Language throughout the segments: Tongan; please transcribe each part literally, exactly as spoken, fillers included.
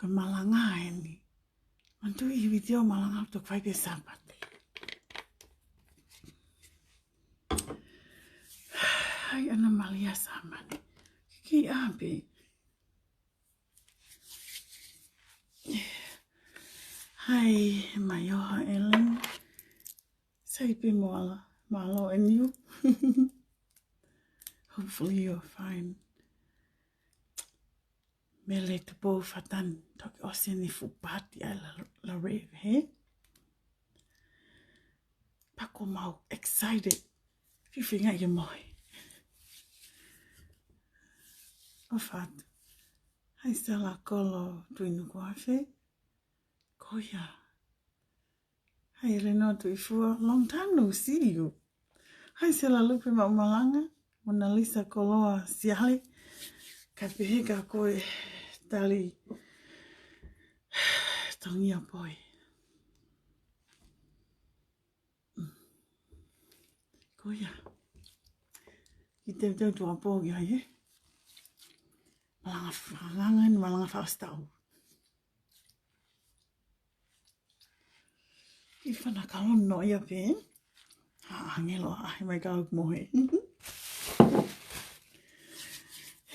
Malanga eni. Manatuʻi he vitiō malanga ʻoku toki fai pē Sāpate. Hai Ana Malia Sāmane. Kiki api. Hai, mai ʻoha Ellen. Sai pē Moala. Mālō and you. Hopefully you're fine. Mele Tupou Fatani, toki ʻosi eni fuʻu pāti ʻa e la, la rave, hē? Pea ko mau excited. Fifi ngai ke mohe. ʻOfa atu. Hai Sela Kolo Tuʻinukuafe. Ko ia. Hai Lenoa Tuʻifua, long time no see you. Hai Sela Lupe Maʻumalanga, Mona Lisa Koloa Siale, ka pehē ka ko e tali Tongia Poi. Ko ia. Ki teuteu tuʻapō ki ai, ē. Malanga fakangangan, malanga fakasitau. Ki fana kalono ia pē. Ha, angelo, a, he mai kau mohe.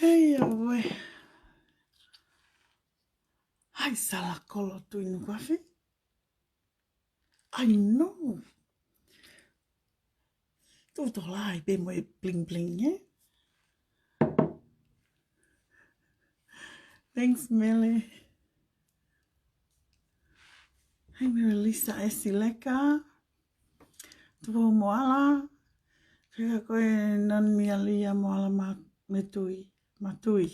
Hei, awe. Hai Sela Kolo Tuʻinukuafe. I know. Tuʻu tō lai pē mo e bling bling, ē? Thanks, Mele. Hai Mele Lisa Esileka. Tuʻu Moala. Fika ko e nan mialia Moala ma, Matui. Matui.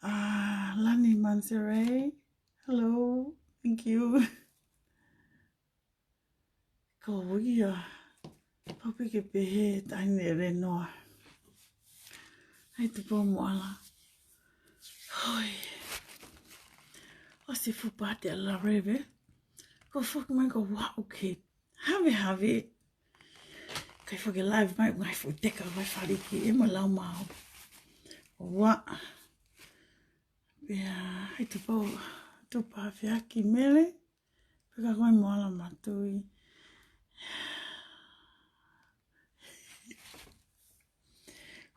Ah, Lani Manserei. Hello. Thank you. Ko ia. Papi ke pehē taine Lenoa. Hai Tupou Moala. Hoi. ʻOsi fuʻu pāti ʻa la rave. Ko foki mai ko wau ke. Have, have. Kai foki live mai, ngai foki teka, ngai faliki, e mo lau mau. Wa. Pea, hai Tupou, Tupou Feaki Mele. Pea ka ko e Moala Matui.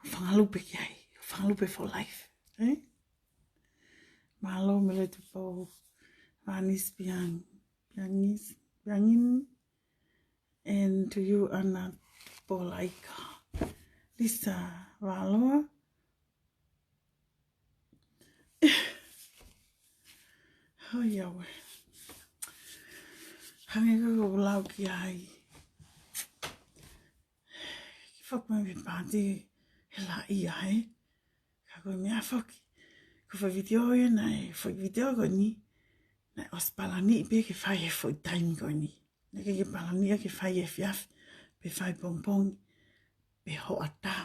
Fangalupe ki ai, fangalupe for life, eh? Mālō Mele Tupou, Vanis Piang, Piangis, Piangin, and to you, Ana Polaika. Lisa Valoa. Hoi awe. Hangē ko e lau ki ai. Ki foki mai pē pāti he laʻi ai. Ka ko e meʻa foki. Ko e foʻi vitiō ia naʻe, foʻi vitiō ko eni. Naʻe ʻosi palani pē ke fai he foʻi taimi ko eni. Naʻe ʻikai ke palani ia ke fai efiafi, pe fai pongipongi, pe hoʻatā.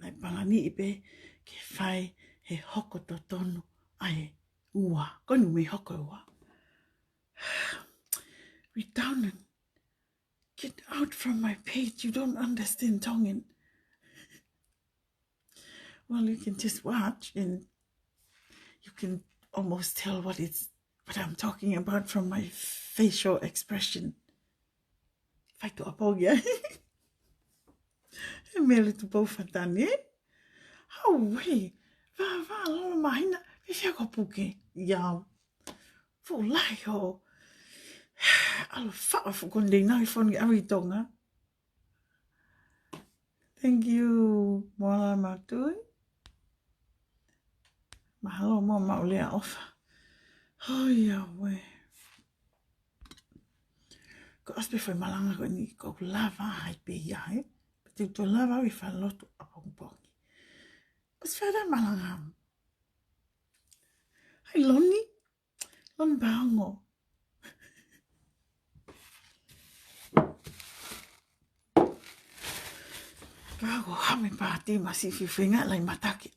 Naʻe palani pē ke fai he hoko totonu ʻa e ua. Ko eni mei hoko e ua. Redundant. Get out from my page. You don't understand Tongan. Well, you can just watch and you can almost tell what it's, what I'm talking about from my facial expression. Fai tuʻapō ia. He Mele Tupou Fatani, eh? Hau wei. Vā, vā, lolo mahina. Fefia ko puke. Iau. Fuʻu lahi ho. ʻAlu faʻa fuʻu konteina i fonu ki ʻavi Tonga. Thank you, Moala Matui. Mahalo mo maʻu lea ʻofa. Hoi awe. Ko ʻosi pē foʻi malanga ko eni ko lava hai pē ia, eh? Pea te u toe lava au ʻi falelotu ʻapongipongi. ʻOsi fai ʻa e malanga. Hai Loni. Lon Baongo. Ka ko hame pāti masifi fenga lai matake.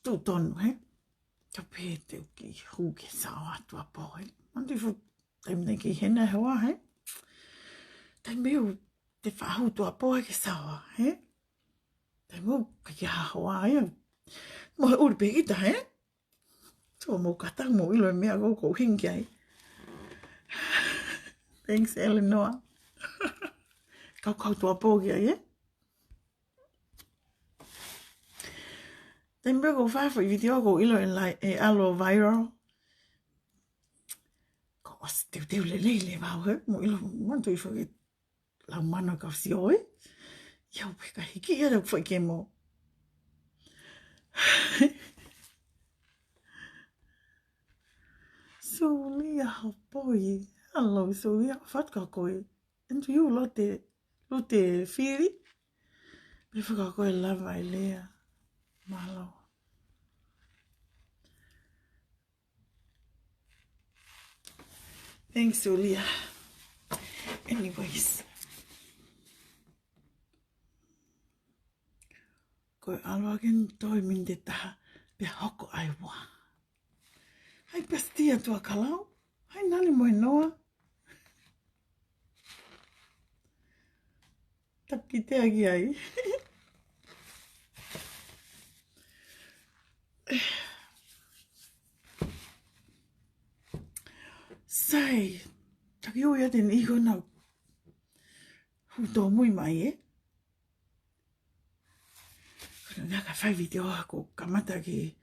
Tuʻu tonu, he? Ka pē te u kiʻi hū ke sao atu ʻapō, he? Manatuʻi fuʻu taimi naʻe kei hena he hoa, he? Taimi ʻoku te faʻa hū tuʻapō ai ke sao, he? Taimi ʻoku ʻikai ke ha hoa, he? Mohe ʻuli pē kita, he? Tuku muʻa ke tau ʻilo e meʻa ʻoku ou hinga ai. Thanks, Eleanor. Kau kau tuʻa pō ki ai, ē? Taimi pē ʻoku ou fai e foʻi vitiō ʻoku ou ʻilo e lai, ʻe ʻalu viral. Ko ʻosi teuteu lelei leva au he, mo ʻilo, mo tui foki lau mano ka sio ē. Ia u peka hiki ia lau foʻi kemo. Sulia Hopoi. Hello, Sulia, fat ka koe. And you, Lote, Lote Fili. Me faka koe lava e lea. Mālō. Thanks, Sulia. Anyways. Ko e ʻalu ake ʻeni toe miniti ʻe taha, pea hoko ai ua. Hai Pesitia Tuʻakalau, hai Nani mo e Noa. Tapu ki tea ki ai. Sai, taki ui ate ni ko nau. Hu tōmui mai, ē? Ko na ka fai vitiō ʻaku kamata ke,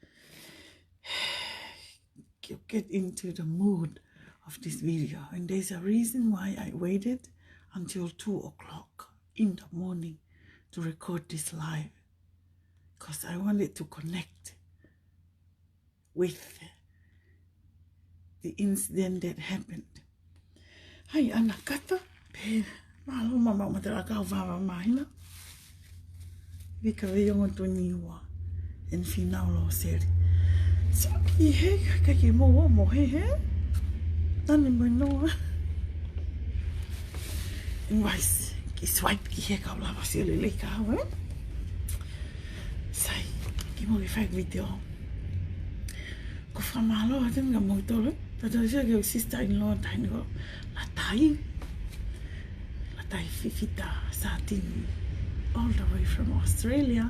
ke get into the mood of this video. And there's a reason why I waited until two o'clock in the morning to record this live. 'Cause I wanted to connect with the incident that happened. Hai, ana kata, pē, mālō mamaʻo mate la kau vava mahina. Vika vei ongo tuni ua, ʻen finau lo seri. So, ki he, ka ki mo, mo he, he. Nani mo e Noa. Anyways, ki swipe ki he kau lava sio lelei ka au, ē? Sai, ki mo ke fai vitiō. Ko fakamālō atu ni kia moutolu. Tatau sio ki he sister-in-law taʻahine ko Latai. Latai Fifita Satini, all the way from Australia,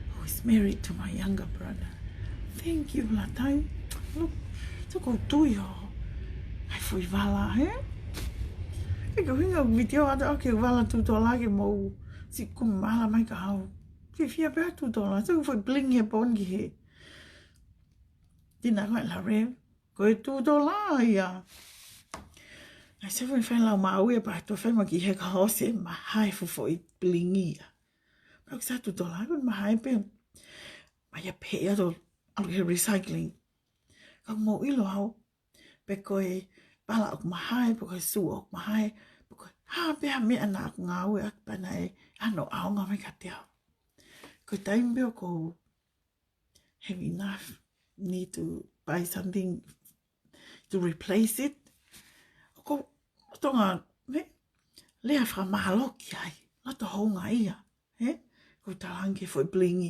who is married to my younger brother. Thank you, Latai. Look, so ko tui ho. Hai foʻi vala, he? Ke ko hinga vitiō atu ʻo ke vala tū tola ke mou siʻi kumi vala mai kia au. Fiefia pē ʻa tū tola. So foʻi bling he pō ni ki he. Tina ko e la rev. Ko e tū tola ia. Ai se foʻi fai lau maui e pa to fai ma ki he ka hose ma hai fu foʻi bling ia. Pea ko sa tū tola ko ma hai pē. Ma ia pē ia to ʻalu he recycling. Ka mou ʻilo au, pe ko e pala ʻoku mahae, pe ko e sū ʻoku mahae, pe ko e hā pē ha meʻa naʻa ʻoku ngāueʻaki pea naʻe ʻi ai hono ʻaonga mai kiate au. Ko e taimi pē ʻoku ou have enough, need to buy something to replace it. ʻOku ou tonga, ne? Lea fakamālō ki ai, loto hounga ia. He? Ko e talange foʻi bling.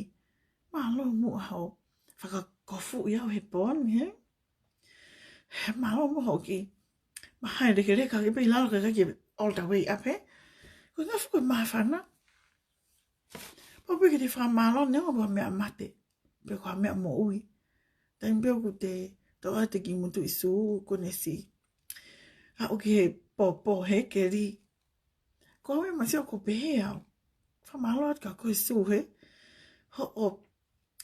Mālō muʻa hoʻo fakakofuʻi au he pō ni, he? He mālō muʻa hoʻo kiʻi mahae lekeleka ke pē ʻi lalo ke kai ke all the way up, he? Ko e ngaahi fuʻu māfana. Pau pē ke te fakamālō neongo ko ha meʻa mate. Pe ko ha meʻa moʻui. Taimi pē ʻoku te toʻo atu e kiʻi motuʻi sū ko ʻene siʻi aʻu ki he pōpō he keli. Ko au e masi ʻoku pehē au. Fakamālō atu kia koe sū he. Hoʻo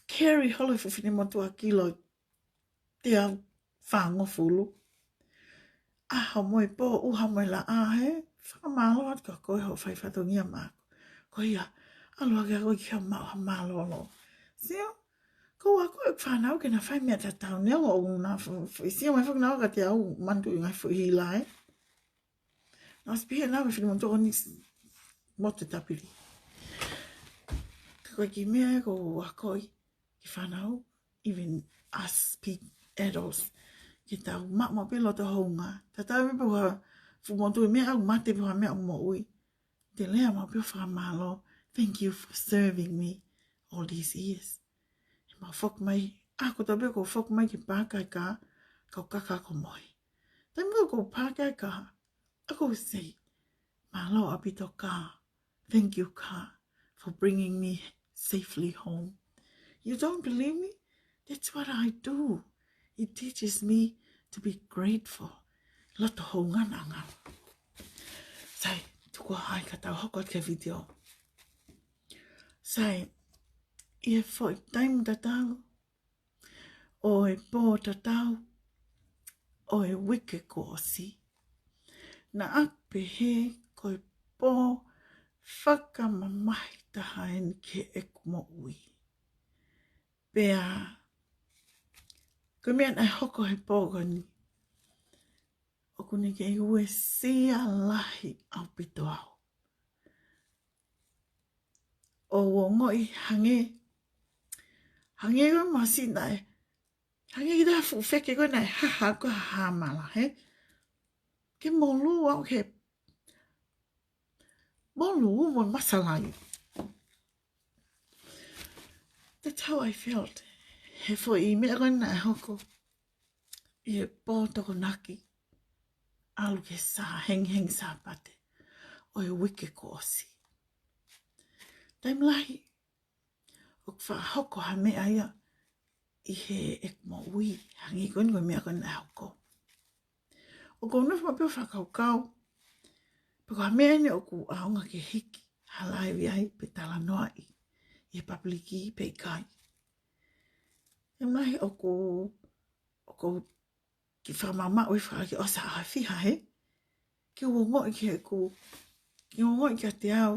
carry holo e fuʻu finemotuʻa kilo teau fāngofulu. ʻAho mo e pō, ʻuha mo e laʻā he. Fakamālō atu kia koe hoʻo fai fatongia maʻaku. Ko ia, ʻalu hake ʻa koe ki ha maʻu ha mālōlō. Sio, ko au ko e fānau ke na fai meʻa tatau neongo ʻoku na fu-, fu-, sio mai foki na ʻo kiate au manatuʻi ngaahi foʻi hila, ē. Na ʻosi pehē na ʻoku finemotuʻa ni s-, motu tapili. Ka ko e kiʻi meʻa ē ʻoku ou akoʻi ki he fānau, even us big adults, ke tau maʻu maʻu pē loto hounga. Tatau ai pē pe ko ha fuʻu motuʻa meʻa ʻoku mate pe ko ha meʻa ʻoku moʻui. Te lea maʻu pē ʻo fakamālō. Thank you for serving me all these years. He mau foki mai, ʻaho kotoa pē ʻoku ou foki mai ki he paaka e kā, kau kaka ko mohi. Taimi ʻoku ou paaka e kā, ʻoku ou say, mālō ʻaupito kā. Thank you kā, for bringing me safely home. You don't believe me? That's what I do. It teaches me to be grateful. Loto houngaʻanga. Sai, tuku ai ka tau hoko atu ki he video. Sai, ʻi he foʻi taimi tatau, ʻo e pō tatau ʻo e uike kuo ʻosi, naʻá ku pehē ko e pō fakamamahi taha eni ki heʻeku moʻui. Pea ko e meʻa naʻe hoko he pō ko eni, ʻokú ne kei uesia lahi ʻaupito au. ʻO u ongoʻi hangē, hangē ko e masina ē, hangē kiʻi taha fuʻu feke ko ē naʻe haha ko ha hāmala, hē? Ke molū au, ke molū mo masalai. That's how I felt. He foʻi meʻa ko ē naʻe hoko ʻi he pō Tokonaki, ʻalu ki he Sā-, hengihengi Sāpate ʻo e uike kuo ʻosi. Taimi lahi ʻoku faʻa hoko ha meʻa ia ʻi heʻeku moʻui, hangē ko eni ko e meʻa ko ē naʻe hoko. ʻOku ou nofo maʻu pē ʻo fakakaukau pe ko ha meʻa eni ʻoku ʻaonga ke hiki ha laivi ai pe talanoaʻi ʻi he pāpuliki pe ʻikai. Taimi lahi ʻoku, ʻoku ou kiʻi fakamaʻumaʻu ʻi he fakakaukau ʻoku ou ʻosi ʻaho ʻe fiha, hē? Ke u ongoʻi ki heʻeku, ke u ongoʻi kiate au,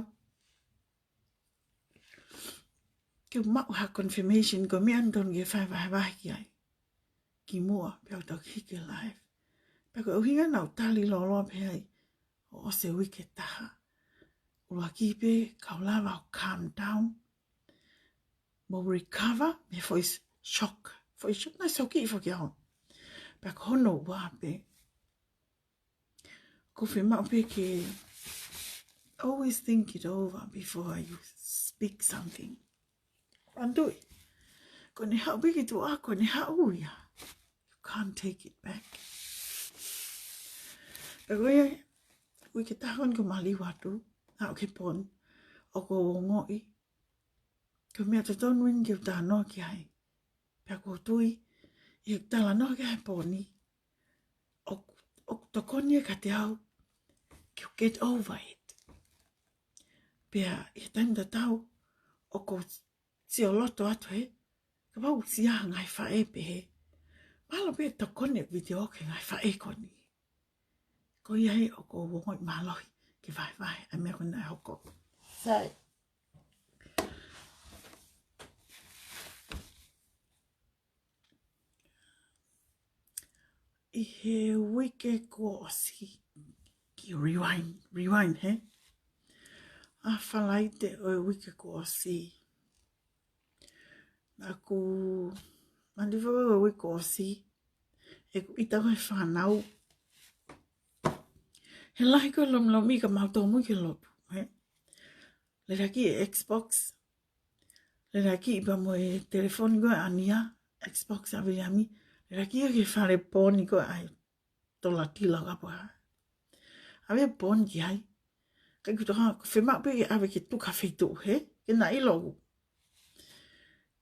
ke u maʻu ha confirmation ko e meʻa eni tonu ke fai vahevahe ki ai kimuʻa pea u toki hiki e live. Pea ko e ʻuhinga naʻá ku tali lōloa pē ai ʻo ʻosi e uike ʻe taha, ʻuluaki pē ka u lava ʻo calm down mo recover mei he foʻi shock. Foʻi shock, naʻe shock-iʻi foki au. Pea ko hono ua pē, ʻoku ou fiemaʻu pē ke always think it over before you speak something. Manatuʻi, ko ʻene haʻu pē ki tuʻa, ko ʻene haʻu ia. You can't take it back. Pea ko ia, uike ʻe taha ko eni kuo maliu atu, aʻu ki he pō ni, ʻoku ou ongoʻi ko e meʻa totonu eni ke u talanoa ki ai. Pea ʻoku ou tui, ʻi heʻeku talanoa ki ai he pō ni, ʻoku, ʻoku tokoni ia kiate au ke u get over it. Pea ʻi he taimi tatau ʻoku ou sio loto atu, hē, kapau ʻoku ʻi ai ha ngaahi faʻē pehē, mahalo pē ʻe tokoni e video ki he ngaahi faʻē ko eni. Ko ia ai ʻoku ou ongoʻi mālohi ke vahevahe ʻa e meʻa ko ē naʻe hoko. Sai. ʻI he uike kuo ʻosi, kiʻi rewind, rewind, hē? ʻA Falaite ʻo e uike kuo ʻosi, naʻá ku, manatuʻi foki ko e uike kuo ʻosi, ʻeku ʻita ko ē he fānau, he lahi ko ē lomilomi ka mau tōmui ki he lotu, hē? Lelaki e Xbox, lelaki pea mo e telefoni ko ē ʻa Nia, Xbox ʻa Viliami, lelaki ia ki he fale pōni ko ē ʻa e tolatila ka pua. ʻAve pōni ki ai. Ka ʻikai ke u toe hanga, ʻoku fiemaʻu pē ke ʻave ke tuku ha feituʻu, hē? Ke na ʻilo.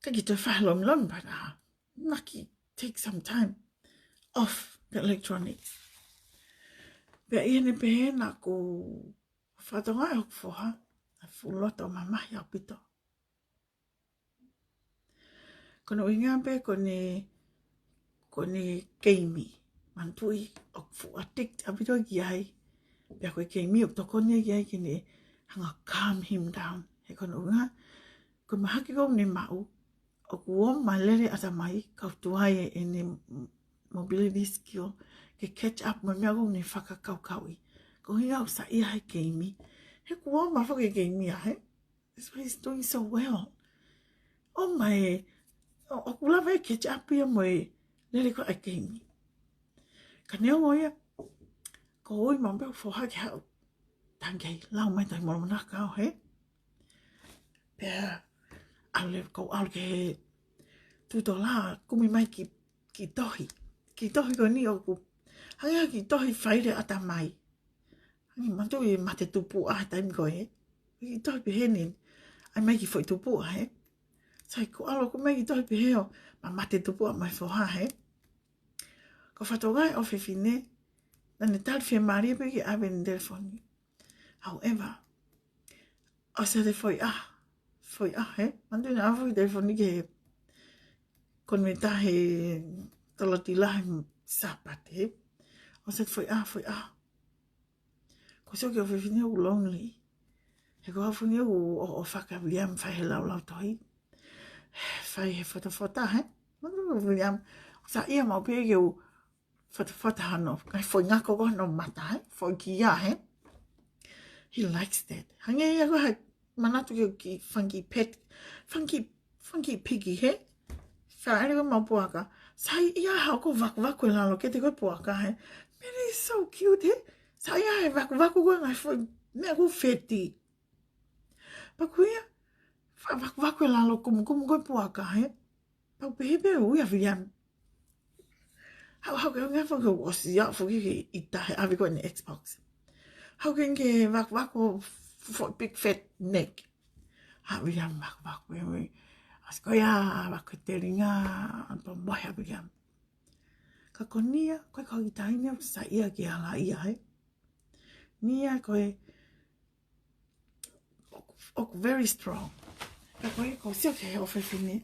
Ka ʻikai ke toe fai ha lomilomi pea na. Naʻá ke take some time off the electronics. Pea ʻi heʻene pehē naʻá ku fakatokangaʻi hoku foha, naʻe fuʻu loto mamahi ʻaupito. Ko hono ʻuhinga pē ko ʻene, ko ʻene keimi. Manatuʻi ʻoku fuʻu addict ʻaupito ki ai. Pea ko e keimi ʻoku tokoni ki ai ke ne hanga calm him down. He ko hono ʻuhinga, ko e mahaki ko ē ʻokú ne maʻu, ʻoku ō mai e lele ʻatamai, kau tuai ʻene mobility skill ke catch up mo e meʻa ko ē ʻokú ne fakakaukauʻi. Ko e ʻuhinga ʻoku saiʻia he keimi. He kuo ō mai foki e keimi ia, hē? That's why he's doing so well. ʻO mai, ʻo, ʻoku lava ʻe catch up ia mo e lele ko ē ʻa e keimi. Ka neongo ia, ko e ui mai pē hoku foha ke haʻu. Tangi ai, lau mai tai molomonaka ʻo, hē? Pea ʻalu, kou ʻalu ki he tuʻutola, kumi mai kiʻi, kiʻi tohi. Kiʻi tohi ko eni ʻoku hangē ha kiʻi tohi fai lele ʻatamai. Hangē, manatuʻi e mate tupuʻa he taimi ko ē. Kiʻi tohi pehē ni. ʻAi mai kiʻi foʻi tupuʻa, hē? Sai, kou ʻalu ʻo kumi mai kiʻi tohi pehē ʻo ma mate tupuʻa mo e foha, hē? Ko e fatongia ʻo e ʻofefine, naʻá ne tali fiemālie pē ke ʻave ʻene telefoni. However, ʻosi ʻa e foʻi ʻaho, foʻi ʻaho, hē? Manatuʻi naʻá ne ʻave e foʻi telefoni ki he konvenita he Tolotila he Sāpate, hē? ʻOsi ʻa e foʻi ʻaho, foʻi ʻaho. Kuo ʻosi ʻa e ʻofefine ʻoku lonely. He ko e ʻofefine ʻoku ʻo, ʻo fakaviam fai he laulau tohi. Fai he fotofota, hē? Manatuʻi Viliami, saiʻia maʻu pē ke u fotofota hano, ngaahi foʻi ngako ko hono mata, hē? Foʻi kia, hē? He likes that. Hangē ia ko e hā, manatu ki he kiʻi funky pet, funky, funky piggy, hē? Fāʻele ko e maʻu puaka. Saiʻia haʻaku vakuvaku e lalo kiate koe puaka, hē? But it's so cute, hē? Saiʻia he vakuvaku ko e ngaahi foʻi meʻa ʻoku feti. Pea ko ia, fa-, vakuvaku e lalo kumukumu ko e puaka, hē? Pea u pehē pē ʻe au ia Viliami. Haʻu, haʻu ke ngā foki ʻosi ia foki ke ʻita he ʻave ko eni Xbox. Haʻu ke ngā vakuvaku foʻi big fat neck. Haʻu Viliami vakuvaku ʻe au. ʻOsi ko ia, vaku e telinga, pea mohe ʻa Viliami. Ka ko Nia, ko e kau kiʻi taʻahine ʻoku saiʻia ke ala ia, hē? Nia ko e ʻoku, ʻoku very strong. Ka ko e, ko e sio ki he ʻofefine.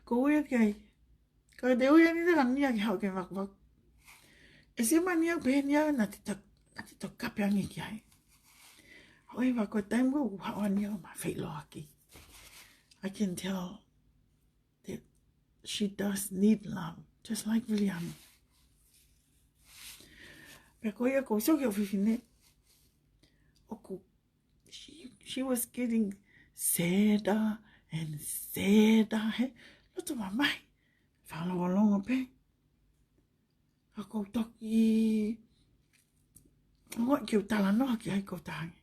Ko e ui ʻaki ai. Ka te ui ʻeni te ka Nia ke haʻu ke vakuvaku. ʻE sio mai Nia pē Nia naʻe ta-, naʻe ta kape ange ki ai. However, ko e taimi ko ē ʻoku haʻu ai Nia ʻo ma feiloaki. I can tell that she does need love, just like Viliami. Pea ko ia ko e sio ki he ʻofefine, ʻoku, she, she was getting sadder and sadder, hē? Loto mamahi, fakalongolongo pē. Ka ʻoku ou toki, ʻoku ou ke u talanoa ki ai ʻoku ou talaange,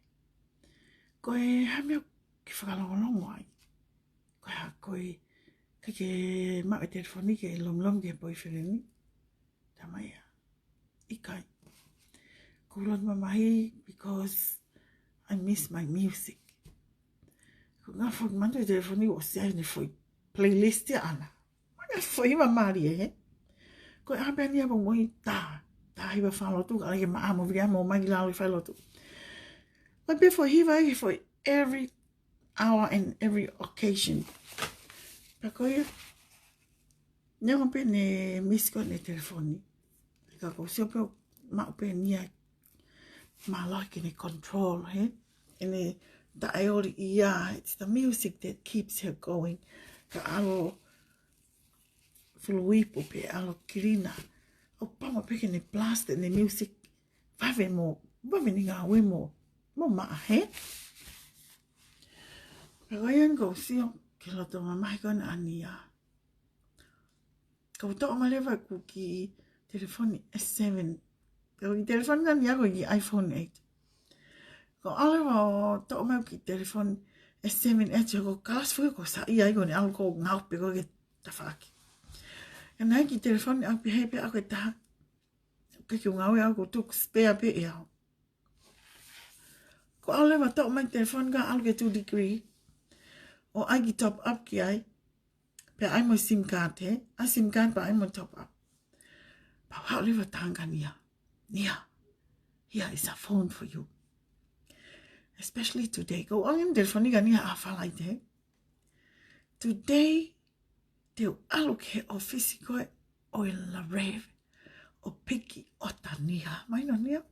ko e hā e meʻa ke fakalongolongo ai? Ko e hā, ko e, ʻikai ke maʻu e telefoni ke lomilomi ki he boyfriend ni? Talamai ia, ʻikai. ʻOku ou loto mamahi because I miss my music. Ko e ngaahi foʻi, manatuʻi e telefoni ʻoku ʻosi ʻi ai ʻene foʻi playlist ia ʻana. Mo e ngaahi foʻi hiva mālie, hē? Ko e ʻā pē ʻa Nia pea mo e tā, tā hiva fakalotu, ka ʻai ke maʻa mo Viliami ʻo ō mai ki lalo ʻo fai lotu. Ko e pē foʻi hiva ʻi he foʻi every hour and every occasion. Pea ko ia, neongo pē ʻene miss ko ē ʻene telefoni, ka ʻoku ou sio pē ʻoku maʻu pē ʻe Nia mālohi ke ne control, hē? ʻEne taʻeoli ia, it's the music that keeps her going. Ka ʻalu fuluipu pe ʻalu kilina, ʻoku pau maʻu pē ke ne blast ʻene music, vave mo, vave ʻene ngāue mo, mo maʻa, hē? Pea ko ia ʻoku ou sio ki he loto mamahi ko ena ʻa Nia. Ka u toʻo mai leva ʻeku kiʻi telefoni S seven. Ko e kiʻi telefoni ʻa Nia ko e kiʻi iPhone eight. Ko e ʻalu leva ʻo toʻo mai ʻeku kiʻi telefoni S seven Edge, ko e kalasi foki ʻoku ou saiʻia ai, ko ʻene ʻalu ʻo ngāue pē ko ē ki he tafaʻaki. Ka naʻe ʻi ai e kiʻi telefoni ʻaʻaku pē, ʻi ai pē ʻaʻaku ʻe taha. Ka ʻoku ou ngāue au, ʻoku ou tuku spare pē ʻe au. Ko e ʻalu leva ʻo toʻo mai e telefoni kae ʻalu ki he Two Degree ʻo ʻai e kiʻi top up ki ai. Pea ʻai mo e SIM card, hē? ʻAi e SIM card pea ʻai mo e top up. Pea u haʻu leva ʻo talaange kia Nia, Nia, here is a phone for you. Especially today. Ko e ʻuhinga ʻene telefoni kia Nia ʻa Falaite. Today, te u ʻalu ki he ʻōfisi ko ē ʻo e Lareve ʻo pikiʻota Nia. Mahino Nia?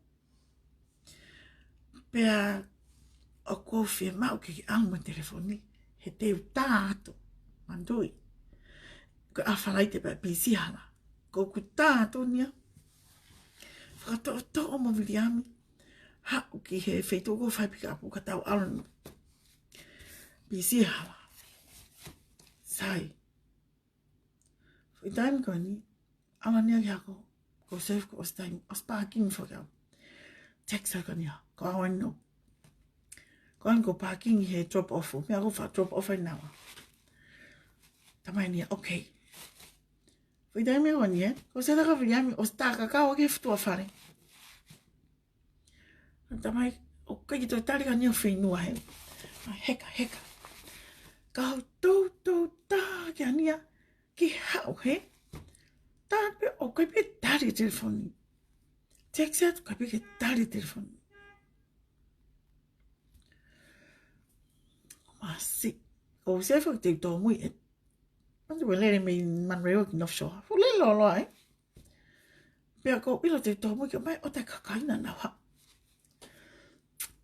Pea ʻoku ou fiemaʻu ke ke ʻalu mo e telefoni, he te u tā atu. Manatuʻi, ko e ʻaho Falaite pea pisi hala. Ko ʻeku tā atu Nia, fakatoʻotoʻo mo Viliami, haʻu ki he feituʻu ʻoku fai pick up ka tau ʻalu. Pisi hala. Sai. Foʻi taimi ko eni, ʻalu ʻa Nia ki hako, ko e safe, ko e ʻosi taimi, ʻosi parking foki au. Text au kia Nia, ko au eni ʻoku, ko au eni ʻoku parking he drop off, meʻa ʻoku ou faʻa drop off ai naua. Talamai ʻe Nia, okay. Foʻi taimi ko eni ē, ko e sētaka Viliami, ʻosi tā kakau ki he futua fale. Talamai, ʻoku ʻikai ke toe tali kia Nia ʻo feinua hē. ʻA, heka, heka. Ka u toutou tā kia Nia ke haʻu hē. tā pē ʻoku ʻikai pē ke tali e telefoni. Text atu, ʻikai pē ke tali e telefoni. Masiʻi. ʻOku ou sio foki te u tōmui ē. Manatu ʻeku lele mei Manurewa ki North Shore. Fuʻu lele loloa ē. Pea ʻoku ou ʻilo te u tōmui ke ʻomai ʻo e kakai naʻa nau haʻu.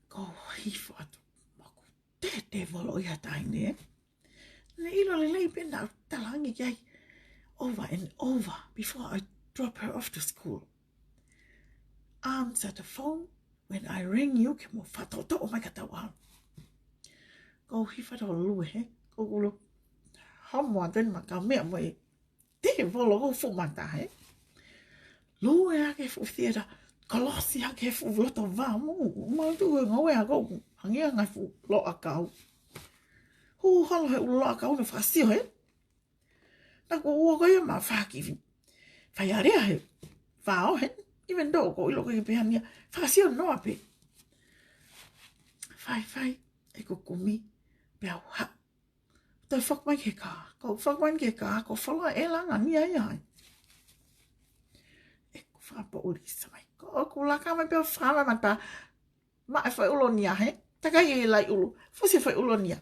ʻOku ou hifo atu. Maku te te volo ia taine. Ne ʻilo lelei pē naʻa ku talaange ki ai over and over before I drop her off to school. Answer the phone when I ring you ke mo fakatoʻotoʻo mai ka tau ʻalu. ʻOku ou hifo atu ʻo lue he. ʻOku ou lue. Homo a teni ma ka mea mo e te volo ko fuʻu mata he. Lue ake fuʻu theatre. Kolosi ake fuʻu loto vā mo. Manatu ʻeku ngāue ʻaʻaku. Hangē ʻa e ngaahi fuʻu loʻakau. Hū holo he ʻū loʻakau naʻe fakasio he. Naʻa ku ʻoua ko ia ma fākivi. Fai alea he. Fao he. Even though ʻoku ou ʻilo ʻoku ʻikai pē ha nia. Fakasio noa pē. Fai fai. ʻEku kumi. Pea u haʻu. Toe foki mai ki he kā. ʻOku ou foki mai ki he kā. ʻOku ou folo e langa nia ia ai. ʻEku fakapoʻuli sa mai. ʻOku ou laka mai pea u fakaava mata. Maʻu e foʻi ʻulu nia he. Takai e lai ʻulu. Fusi e foʻi ʻulu nia.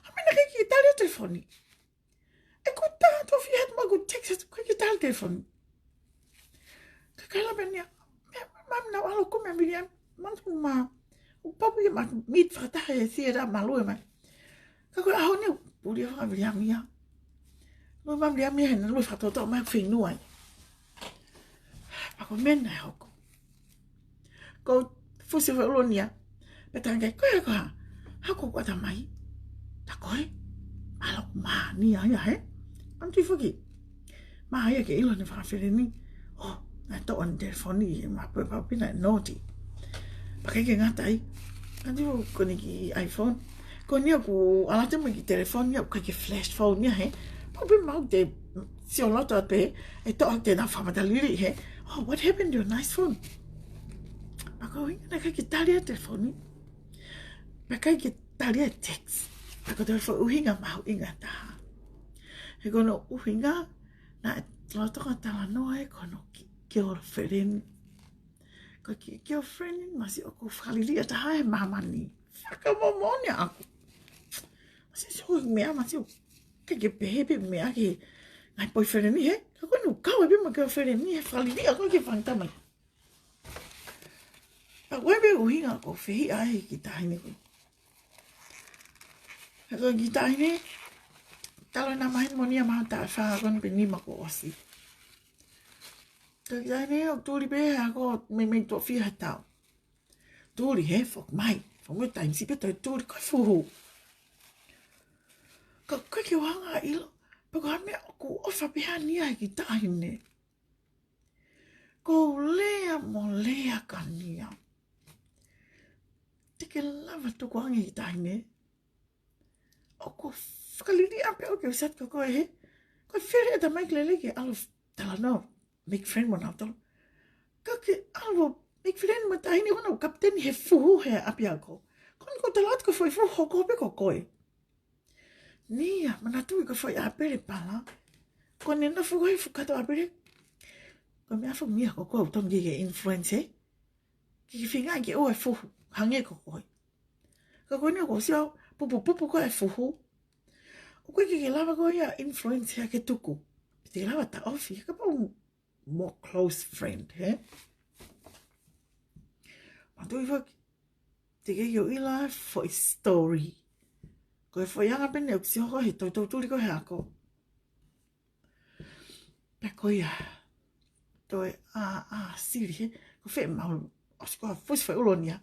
ʻA mena ke ʻikai ke tali e telefoni. ʻEku tā tofi atu maku text atu, ʻikai ke tali e telefoni. Ka kai la mea nia, mea, mea, mea, naʻa ku ʻalu ʻo kumi ʻa Miriam, manatu ma, ʻoku pau ke ma meet fakataha he theatre ma lue mai. Ka ko e ʻaho ni, puli ʻa Miriam ia. Lue mai Miriam ia, he naʻa lue fakatoʻotoʻo mai fenua ai. Pea ko e meʻa naʻe hoko. ʻOku ou fusi e foʻi ʻulu nia. Pea talaange, ko e hā koā? Hā ko ʻeku ʻatamai? Tā ko e. Mālō ʻoku mā nia ia he. Manatu foki. Mā ia ke ʻilo naʻe fakafeleni. ʻŌ, naʻe toʻo ʻene telefoni he ma pē pau pina naughty. Pea ʻikai ke ngata ai. Manatu ko eni ki he iPhone. Ko eni ʻoku ʻalu atu mo e kiʻi telefoni ʻoku ʻikai ke flip phone ia he. Pau pē maʻu te sio loto pē, ʻe toʻo te na fakamatala lelei he. Oh, what happened to your nice phone? Pea ko e ʻuhinga naʻe ʻikai ke tali ʻa e telefoni. Pea ʻikai ke tali ʻa e text. Pea ko e toe foʻi ʻuhinga mahuʻinga taha. He ko hono ʻuhinga naʻe lolotonga talanoa ʻe ko hono kiʻi girlfriend. Ko e kiʻi girlfriend, masiʻi ʻoku fakaliliʻa taha he māmani. Fakamoʻoni ʻaʻaku. Masiʻi sio meʻa, masiʻi ʻoku ʻikai ke pehē pē meʻa ki he ngaahi boyfriend ni he. Ka ko eni ʻoku kau ai pē mo e girlfriend ni he fakaliliʻa ko ē ke fangata mai. Ka ko e pē ʻuhinga ʻoku ou fehiʻa ai ki he taʻahine ko ē. He ko e kiʻi taʻahine, talu ʻena maheni moʻoni ia mahalo taʻu ʻe fā ko eni pe nima kuo ʻosi. Ka kiʻi taʻahine ʻoku tuli pē he ako meimei tuʻo fiha he taʻu. Tuli he, foki mai. Foki mai taimi siʻi pē toe tuli ko e fuhu. Ka ʻoku ʻikai ke u hanga ʻo ʻilo pe ko e hā e meʻa ʻoku ʻofa pē he nia he kiʻi taʻahine. ʻOku ou lea mo lea ki he nia. Te ke lava tukuange kiʻi taʻahine. ʻOku ou fakaliliʻa pē ʻoku ke usat ko koe he. Ko e fele ʻatamai ke lele ke ʻalu talanoa. Make friend mo nautolu. Ka ke ʻalu make friend mo e taʻahine ko ena ʻoku kapiteni he fuhu he ʻapiako. Ko ena ʻoku ou tala atu ko e foʻi fuhu hoko pē ko koe. Nia, manatuʻi ko e foʻi ʻāpele pala. Ko ʻene nofo ko ē he fukato ʻāpele. Ko e meʻa foki ia ko koe ʻoku tonu ke ke influence he. Ke ke feinga ke ʻoua ʻe fuhu, hangē ko koe. Ka ko eni ʻoku ou sio, pupupupu ko ē ʻa e fuhu. ʻOku ʻikai ke lava ko ia influence ia ke tuku. Te lava taʻofi, kapau more close friend, he? Manatuʻi foki, teʻeki ke u ʻilo ʻa e foʻi story. Ko e foʻi anga pē eni ʻoku sio ko ē he toutou tuli ko ē he ako. Pea ko ia, toe ʻā, ʻā, sili he, ko fē maʻu, ʻosi ko ē fusi foʻi ʻulu nia.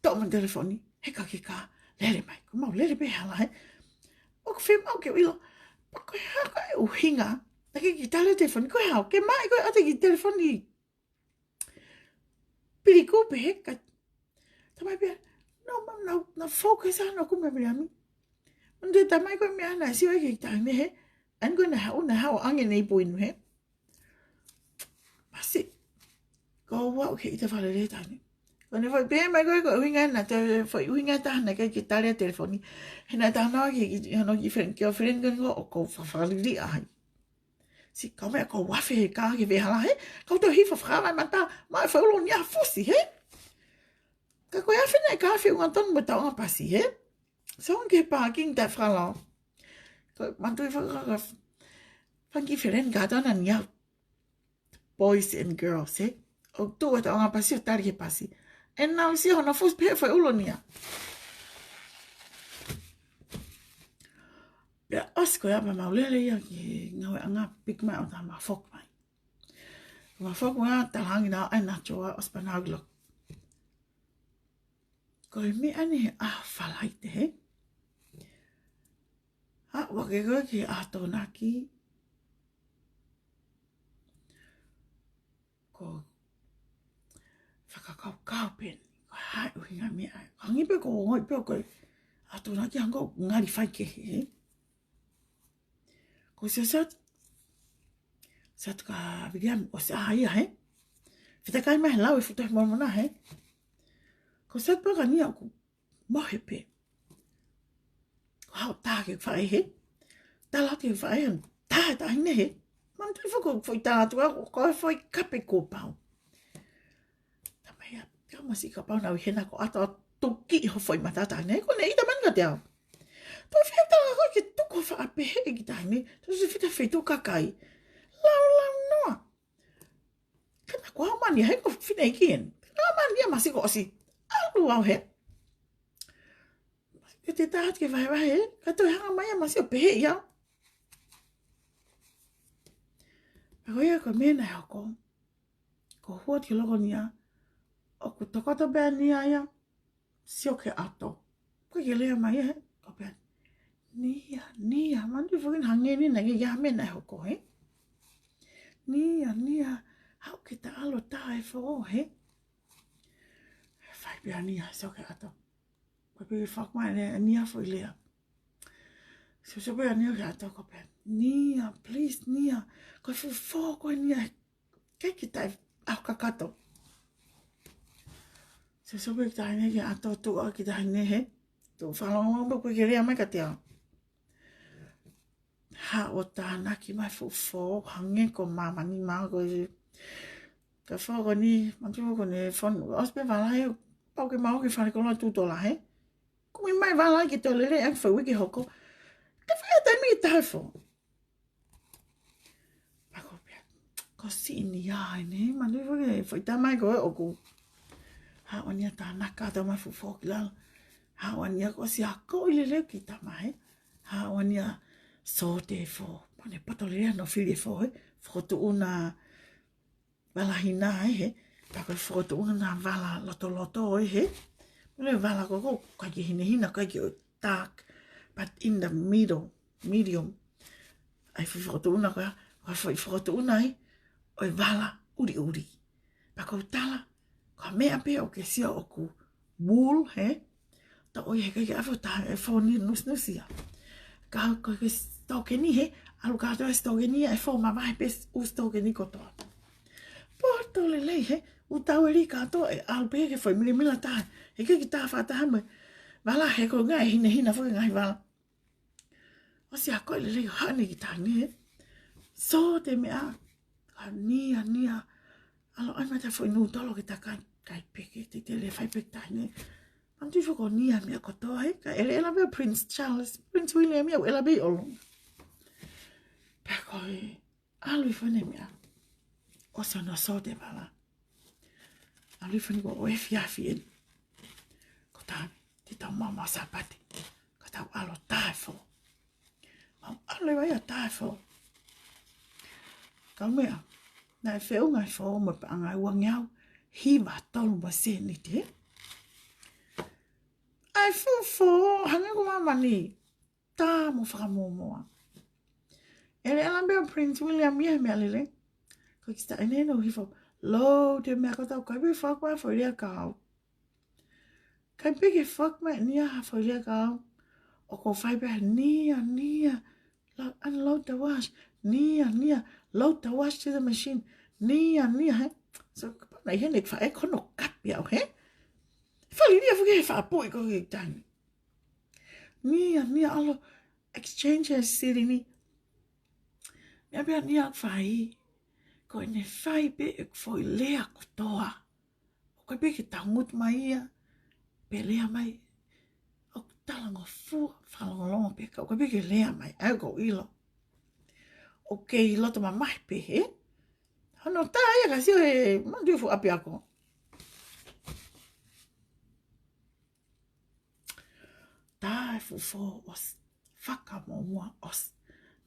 Toʻo mai e telefoni, heka ki he kā, lele mai, ko maʻu lele pē he hala he. ʻOku fē maʻu ke u ʻilo, pea ko e hā ko ē ʻuhinga, naʻe ʻikai ke tali e telefoni, ko e hā, ke maʻi ko ē ʻa e kiʻi telefoni. Pili kupe he ka. Tamai pea, no, ma, na, na focus ʻa hono kumi ʻa Miriami. Manatuʻi tamai ko e meʻa naʻe sio ai ki he taʻahine he. ʻAni ko ē naʻe haʻu, naʻe haʻu ange nei puinu he. Masiʻi. Ko au ke ʻita fakalele taʻahine. Ko ʻene foʻi pehē mai ko ē ko e ʻuhinga naʻe toe foʻi ʻuhinga taha naʻe ʻikai ke tali ʻa e telefoni. He naʻe talanoa ki, ki, hono kiʻi friend, kiʻi girlfriend ko eni ʻoku ou fa, fakaliliʻa ai. Siʻi kau meʻa ko ē ʻoku afe he kā ki he veʻehala he. Kau toe hifo fakavaʻe mata, maʻu e foʻi ulo nia fusi he. Ka ko e afe naʻe kā feʻunga tonu mo e tauʻanga pasi he. So ki he parking taʻefakalao. Ko e manatuʻi fakaka-, fanga kiʻi feleni kātoa naʻa nau, boys and girls, he. ʻOku tuʻu e tauʻanga pasi ʻo tali ki he pasi. ʻE nau sio hono fusi pē he foʻi ulo nia. Pea ʻosi ko ia pea mau lele ia ki he ngāueʻanga piki mai ʻo tā mau foki mai. Mau foki mai talaange naʻa ʻai naʻa toa ʻosi pea nau ʻilo. Ko e meʻa ni he ʻaho Falaite he. ʻA, ʻoku ʻikai ko e ki he ʻaho Tokonaki. Ko e fakakaukau pē eni, ko e hā e ʻuhinga meʻa. Hangē pē ko e ongoʻi pē ko e ʻaho Tokonaki hangē ʻoku ngali fai kehe he. Ko Siosioti, Siosioti ka Viliami ʻosi ʻā ia he. Fetakai mai he lau e fuʻu Tohi Molomona he. Ko Siosioti pē ka nia ʻoku mohe pē. Ko e hā hoʻo tā ki he faʻē he. Tala ki he faʻē he. Tā e taʻahine he. Manatuʻi foki ko e foʻi tala atu ʻa ko e foʻi kape kuo pau. Tama ia, ka masi kapau naʻa ʻi hena ko ʻato ʻo tuki ho foʻi mata taʻahine, ko ʻene ʻita mai kiate au. Toe fie tala ko e ke tuku ho faʻē pehē ki he taʻahine, toe se fita feituʻu kakai. Lau lau noa. Ka naʻa ku ʻomai ʻe he ko fine ikiʻi eni. Naʻa ʻomai ʻe masi ko ʻosi. ʻAlu au he. Ke te tā atu ke vahevahe, ka toe hanga mai ʻa masi ʻo pehē ia. Ka ko ia ko e meʻa naʻe hoko. Ko hua ki loko nia, ʻoku tokoto pē ʻa nia ia, sio ki he ʻato. Ko e ke lea mai he, ko pē. Nia, nia, manatuʻi foki hangē ni naʻe ʻi ai ha meʻa naʻe hoko he. Nia, nia, haʻu ke ta ʻalu ʻo tā e fō he. Fai pē ʻa nia, sio ki he ʻato. Ko pē ke fakamaʻa ʻe nia foʻi lea. Sio, sio pē ʻa nia ki he ʻato ko pē. Nia, please, nia. Ko e fuʻu fō ko ē nia. Ke kita e ʻaho kakato. Sio, sio pē ki he taʻahine ki he ʻato tuʻa ki he taʻahine he. Tuʻu fakalongo pē ko e ke lea mai kiate au. Haʻu ʻo tānaki mai fuʻu fō, hangē ko māmani mau ko e. Ka fō ko eni, manatuʻi ko ʻene fonu, ʻosi pē vala he, pau ke mau ke fale koloa tū tola he. Kumi mai vala ke toe lele ʻaki foʻi uike hoko. Ka fai ʻa e taimi tā e fō. Pea ko pē. Ko siʻi nia eni, manatuʻi foki, foʻi tā mai ko ē ʻoku. Haʻu ʻa nia tānaki atu mai fuʻu fō ki lalo. Haʻu ʻa nia ko ʻosi akoʻi lelei ki tama he. Haʻu ʻa nia sōte e fō. Pea ne poto lelei hono fili e fō he. Fokotuʻuna vala hina ē he. Pea ko e fokotuʻuna vala lotoloto ē he. Mole vala ko ko, ʻikai ke hinehina, ʻikai ke ʻo dark, but in the middle, medium. ʻA e foʻi fokotuʻuna ko ia, ko e foʻi fokotuʻuna ē, ʻo e vala ʻuliʻuli. Pea ko e tala, ko e meʻa pē ʻoku ke sio ʻoku wool, he? Toʻo ia he ʻikai ke ʻave ʻo tā e fō ni nusinusi ia. Ka ko e ke sitokeni he, ʻalu kātoa e sitokeni ia e fō mavahe pē ʻū sitokeni kotoa. Poto lelei he, ʻū taueli kātoa ʻe ʻalu pē ke foʻi milemila tā. He ʻikai ke tā fakataha mo e vala he ko e ngaahi hinehina foki ngaahi vala. ʻOsi akoʻi lelei haʻane ki taʻahine he. Sōte meʻa. Ka nia, nia. ʻAlu ʻai mai ta foʻi nūtolo ke ta kai, kai pē ke te te lea fai pē ki taʻahine. Manatuʻi foki ko nia meʻa kotoa he. Ka ʻeleʻela pē ʻa Prince Charles, Prince William ia ʻoku ʻela pē ʻi ʻolunga. Pea ko e ʻalu hifo ʻene meʻa. ʻOsi hono sōte vala. ʻAlu hifo eni ko e efiafi eni. Ko e taimi, te tau maʻu maʻu Sāpate. Ka tau ʻalu ʻo tā e fō. Mau ʻalu leva ia ʻo tā e fō. Kaumeʻa, naʻe feʻunga e fō mo e paʻanga ʻe uangeau hiva tolu mo e sēniti. ʻA e fuʻu fō, hangē ko māmani. Tā mo fakamōmoa. ʻEleʻela pē ʻa Prince William ia he meʻalele. Ko e kiʻi taʻahine ʻo hifo. Load e meʻa kotoa, ʻikai pē ke fakamaʻa foʻi lea kia au. ʻIkai pē ke fakamaʻa ʻe nia ha foʻi lea kia au. ʻOku ou fai pē nia, nia. Lo-, unload the wash. Nia, nia. Load the wash to the machine. Nia, nia, he. So, kapau naʻe ʻi heni e faʻē ko hono kapi au, he. Fale nia foki he faʻa puʻi ko e taimi. Nia, nia, ʻalu ʻo exchange e silini. Meʻa pē ʻa Nia ʻoku fai, ko ʻene fai pē ʻeku foʻi lea kotoa. ʻOku ʻikai pē ke tangutu mai ia pe lea mai. ʻOku talangofua, fakalongolongo pē ka ʻoku ʻikai pē ke lea mai, ʻa ia ʻoku ou ʻilo. ʻOku kei loto mamahi pē, hē? Hono tā ia ka sio he manatuʻi fuʻu ʻapiako. Tā e fuʻu fō ʻosi, fakamuʻomuʻa ʻosi,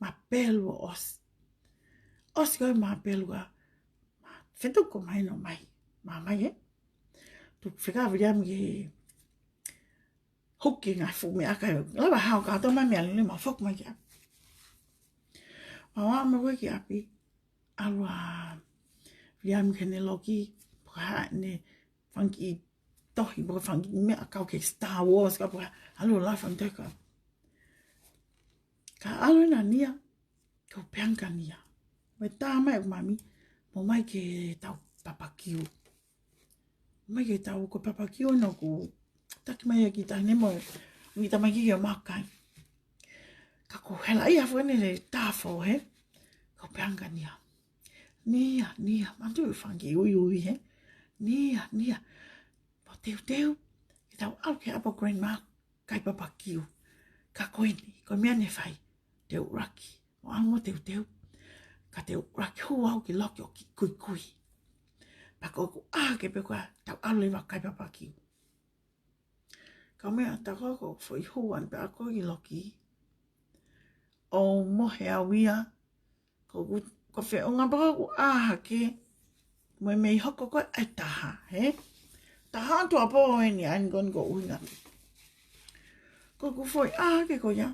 mapelu ʻosi. ʻOsi ko e mapelu ka, ma fetuku mai nō mai, ma mai ē. Tuku fekau Viliami ke huki ngaahi fuʻu meʻa ka, lava hao ka tō mai meʻa lele ma foki mai ki ʻapi. Ma ō mai ko ē ki ʻapi, ʻalu ʻa Viliami ki heʻene loki, pea haʻane fanga kiʻi tohi, pea fanga kiʻi meʻa kau ki he Star Wars, ka pea ʻalu ʻo lau fanga tohi ka. Ka ʻalu ena Nia, kau pehē ange kia Nia. Mou tā mai ʻeku mami, mou ō mai ke tau papakiu. Mou ō mai ke tau ko e papakiu ena ʻoku taki mai ʻe he kiʻi taʻahine mo e kiʻi tamaiki ke ō mai ʻo kai. Ka ʻoku hela ia fo ʻene le tāfo hē. Kau pehē ange kia Nia. Nia, Nia, manatuʻi fanga kiʻi uiui hē. Nia, Nia. Mou teuteu, ke tau ʻalu ki he ʻapi ʻo Grandma, kai papakiu. Ka ko eni, ko e meʻa ne fai, te u ʻuluaki. Mou ʻalu mou teuteu. Ka te u ʻuluaki hū au ki loki ʻo kiʻi kuikui. Pea ko ʻeku ʻā hake pē ko ia, tau ʻalu leva ʻo kai papakiu. Ka meʻa ta ko ē ko e foʻi hū ʻana pē ʻa ko ē ki loki. ʻO mohe au ia, ko ʻeku, ko e feʻunga pē ko ʻeku ʻā hake, mo e meʻa hoko ko ē ʻa e taha, hē? Taha atu ʻa pō eni ʻa eni ko eni ko e ʻuhinga. Ko ʻeku foʻi ʻā hake ko ia.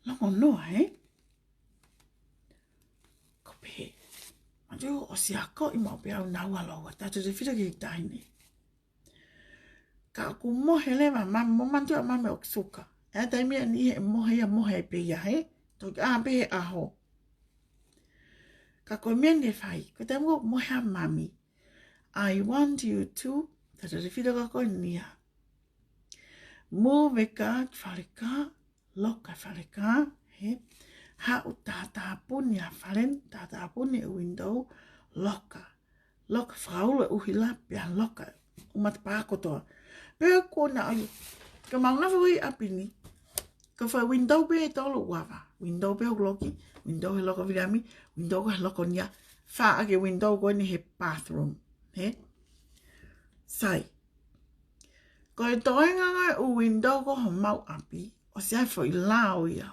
Longo noa, hē? Ko pē. Manatuʻi ʻosi akoʻi maʻu pē au naua lōua, taʻu tefito ki he taʻahine. Ka ʻoku mohe leva mami, mou manatuʻi ʻa mami ʻoku suka. ʻA e taimi ʻe niʻihi ʻe mohe ia, mohe pē ia, hē? Toki ʻā pē he ʻaho. Ka ko e meʻa ne fai, ko e taimi ʻoku mohe ai mami. I want you to, taʻu tefito ka ko eni ia. Move e kā ki fale kā, loka fale kā, hē? Haʻu tātāpuni ʻa fale ni, tātāpuni e window, loka. Loka fakaulo e ʻuhila, pea loka ʻū matapā kotoa. Pea ko ena ai, ka mau nofo ʻi ʻapi ni, ka fai window pē ʻe tolu ʻoku ava. Window pē ʻoku loki, window he loka Viliami, window ko ē he loka Nia, fā ʻaki e window ko eni he bathroom, hē? Sai. Ko e toenga ʻa e ʻū window ko ē homau ʻapi, ʻosi ʻi ai e foʻi lao ia.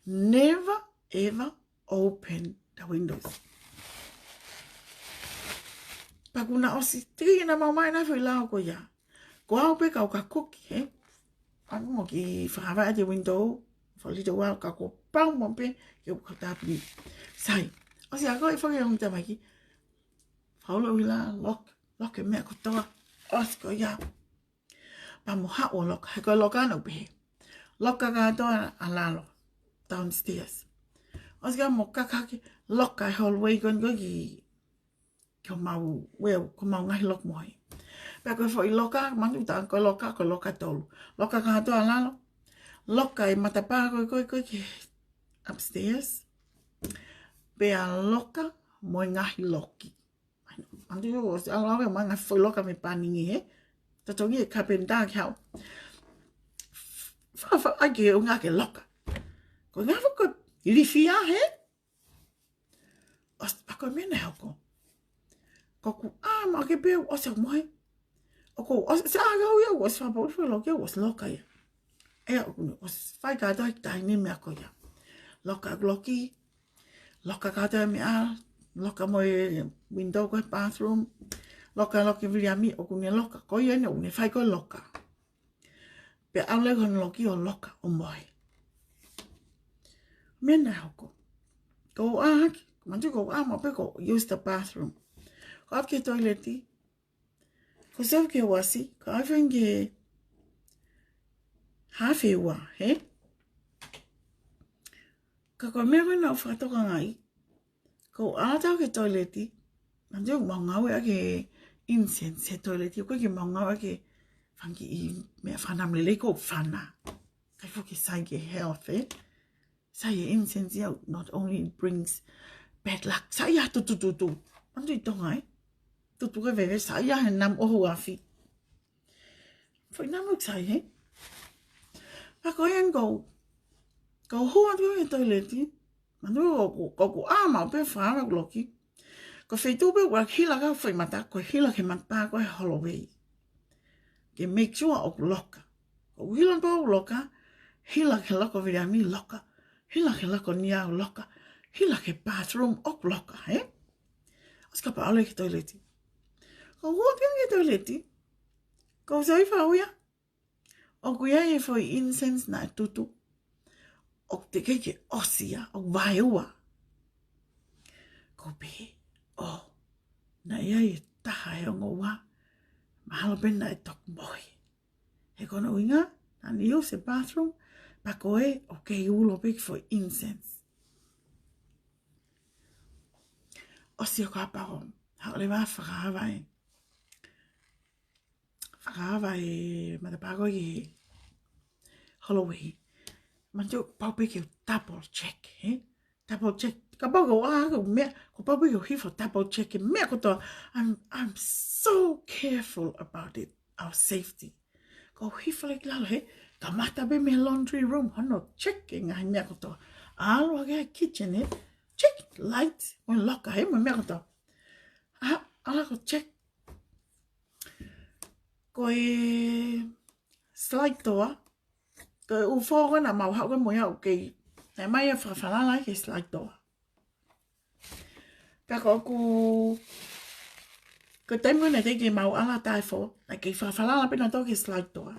Never ever open the windows. Pea kuo na ʻosi tiki na mau mai na foʻi lao ko ia. Ko au pē kau ka kuki, hē? ʻAlu mo kiʻi fakavaʻe ʻa e window, fali te wau ka kuo pau mo pē ke u ka tāpuni. Sai, ʻosi akoʻi foki ʻe he ongo tamaiki. Fakaulo e ʻuhila, lock, lock e meʻa kotoa. ʻOsi ko ia. Pea mou haʻu ʻo loka, he ko e loka ʻana ʻoku pehē. Loka kātoa ʻa lalo, downstairs. ʻOsi ka mou kaka hake, loka e hallway ko eni ko ē ki, ki homau, well, ko homau ngaahi loki mohe. Pea ko e foʻi loka, manatuʻi tā ko e loka, ko e loka ʻe tolu. Loka kātoa ʻa lalo, loka e matapā ko ē, ko ē, ko ē ki upstairs. Pea loka mo e ngaahi loki. Manatuʻi ʻosi ʻalu au ʻo ʻomai ngaahi foʻi loka mei Paningi, hē? Totongi e kapenta ke haʻu. Fa, fa, ʻai ke ʻuhinga ke loka. Ko e ngaahi foʻi ilifia, hē? ʻOsi, pea ko e meʻa naʻe hoko. Ko ʻeku ʻā maʻu hake pē ʻosi au mohe. ʻOku ou ʻosi, ʻosi ʻā au ia, ʻosi fakapoʻuli foʻi loki, ʻosi loka ia. ʻE, ʻoku ne ʻosi fai kātoa he taimi ni meʻa ko ia. Loka loki, loka kātoa e meʻa, loka mo e window ko ē he bathroom, loka loki Viliami, ʻoku ne loka, ko ia eni ʻoku ne fai ko ē loka. Pea ʻalu leva hono loki ʻo loka, ʻo mohe. Meʻa naʻe hoko. Ko u ʻā hake, manatuʻi ko u ʻā maʻu pē ko u use the bathroom. Ko u ʻalu ki he toileti, ko u sio ki he uasi, ka ʻai fengi haafe ua, hē? Ka ko e meʻa ko ē naʻa ku fakatokangaʻi, ko u ʻalu atu ki he toileti, manatuʻi ʻoku mau ngāueʻaki e incense he toileti, ʻoku ʻikai ke mau ngāueʻaki e fanga kiʻi meʻa fana lelei ko u fana. ʻIkai foki ke sai ki he health, hē? Sai e incense ia, not only it brings bad luck. Sai ia tutututu. Manatuʻi Tonga, ē? Tutu ke veve, sai ia he namu ʻohu afi. Foʻi namu sai, hē? Pea ko ia ʻoku ou, ʻoku ou hū atu ki he toileti. Manatuʻi ʻoku, ʻoku ʻā maʻu pē fānau loki. Ko e feituʻu pē ʻoku hila ki ai e foʻi mata, ko e hila ki he matapā ko ē he hallway. Ke make sure ʻoku loka. ʻOku hila pē ʻoku loka, hila ki he loka Viliami loka, hila ki he loka Niau loka, hila ki he bathroom ʻoku loka, hē? ʻOsi kapau ʻalu ki he toileti. ʻOku ou hū atu ki he toileti. ʻOku ou saiʻia au ia. ʻOku ʻi ai e foʻi incense naʻe tutu. ʻOku teʻeki ke ʻosi ia, ʻoku vaeua. ʻOku ou pehē, ʻō, naʻe ʻi ai e taha ʻe ongo ua. Mahalo pē naʻe toki mohe. He ko hono ʻuhinga, naʻa ne use e bathroom, pea ko ē ʻoku kei ulo pē ki he foʻi incense. ʻOsi ʻo kapau, haʻu leva ʻo fakaava e, fakaava e matapā ko ē he hallway. Manatuʻi pau pē ke u double check, hē? Double check. Kapau ko e ʻā ko e meʻa, kuo pau pē ke u hifo double check e meʻa kotoa. I'm, I'm so careful about it, our safety. ʻOku ou hifo leva ki lalo, hē? Kamata pē mei he laundry room, hono check e ngaahi meʻa kotoa. ʻAlu hake ki he kitchen, hē? Check light, mo e loka, hē? Mo e meʻa kotoa. ʻA, ʻalu ʻo check. Ko e slide door. Ko e ʻū fō ko ē naʻa mau haʻu ko ē mo ia ʻoku kei, naʻe ʻomai e fakafalala ki he slide door. Pea ko ʻeku, ko e taimi ko ē naʻe teʻeki ke mau ala tā e fō, naʻe kei fakafalala pē nautolu ki he slide door.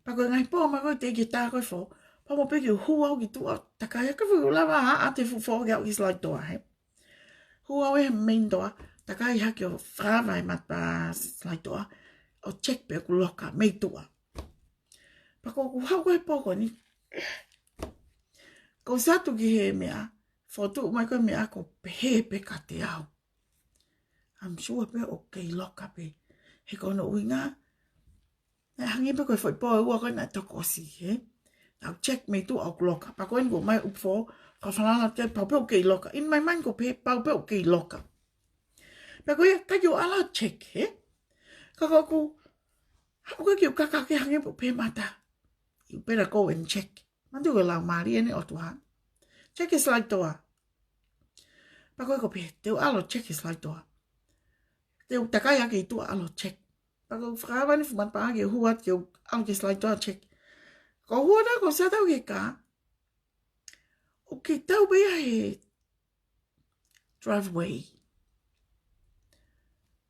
Pea ko e ngaahi pō mai ko ē teʻeki ke tā ko ē e fō, pea ʻomai pē ke u hū au ki tuʻa, takai hake, fuʻu lava ʻa, ʻa e fuʻu fō ke aʻu ki he slide door, hē? Hū au he main door, takai hake ʻo fakaava e matapā slide door, ʻo check pē ʻoku loka mei tuʻa. Pea ko ʻeku haʻu ko ē he pō ko eni, ʻoku ou sio atu ki he meʻa, fotu mai ko ē meʻa ʻoku pehē pē kiate au. I'm sure pē ʻoku kei loka pē. He ko hono ʻuhinga, naʻe hangē pē ko e foʻi pō ʻe ua ko ē naʻe toki ʻosi, hē? Naʻa ku check mei tuʻa ʻoku loka. Pea ko eni kuo ʻomai e ʻū fō, fakafalala ki ai, pau pē ʻoku kei loka. In my mind ʻoku ou pehē pau pē ʻoku kei loka. Pea ko ia, ʻikai ke u ala check, hē? Ka ko ʻeku haʻu ko ē ke u kaka hake, hangē pē ʻoku pehē mata, you better go and check. Manatuʻi ko e Laumālie ʻeni ʻo e ʻOtua. Check e slide door. Pea ko ē ʻoku ou pehē, te u ʻalu ʻo check e slide door. Te u takai hake ʻi tuʻa ʻalu ʻo check. Pea ʻoku ou fakaava eni e fuʻu matapā ke u hū atu ke u ʻalu ki he slide door ʻo check. ʻOku ou hū atu ʻoku ou sio atu au ki he kā, ʻoku kei tau pē ia he driveway.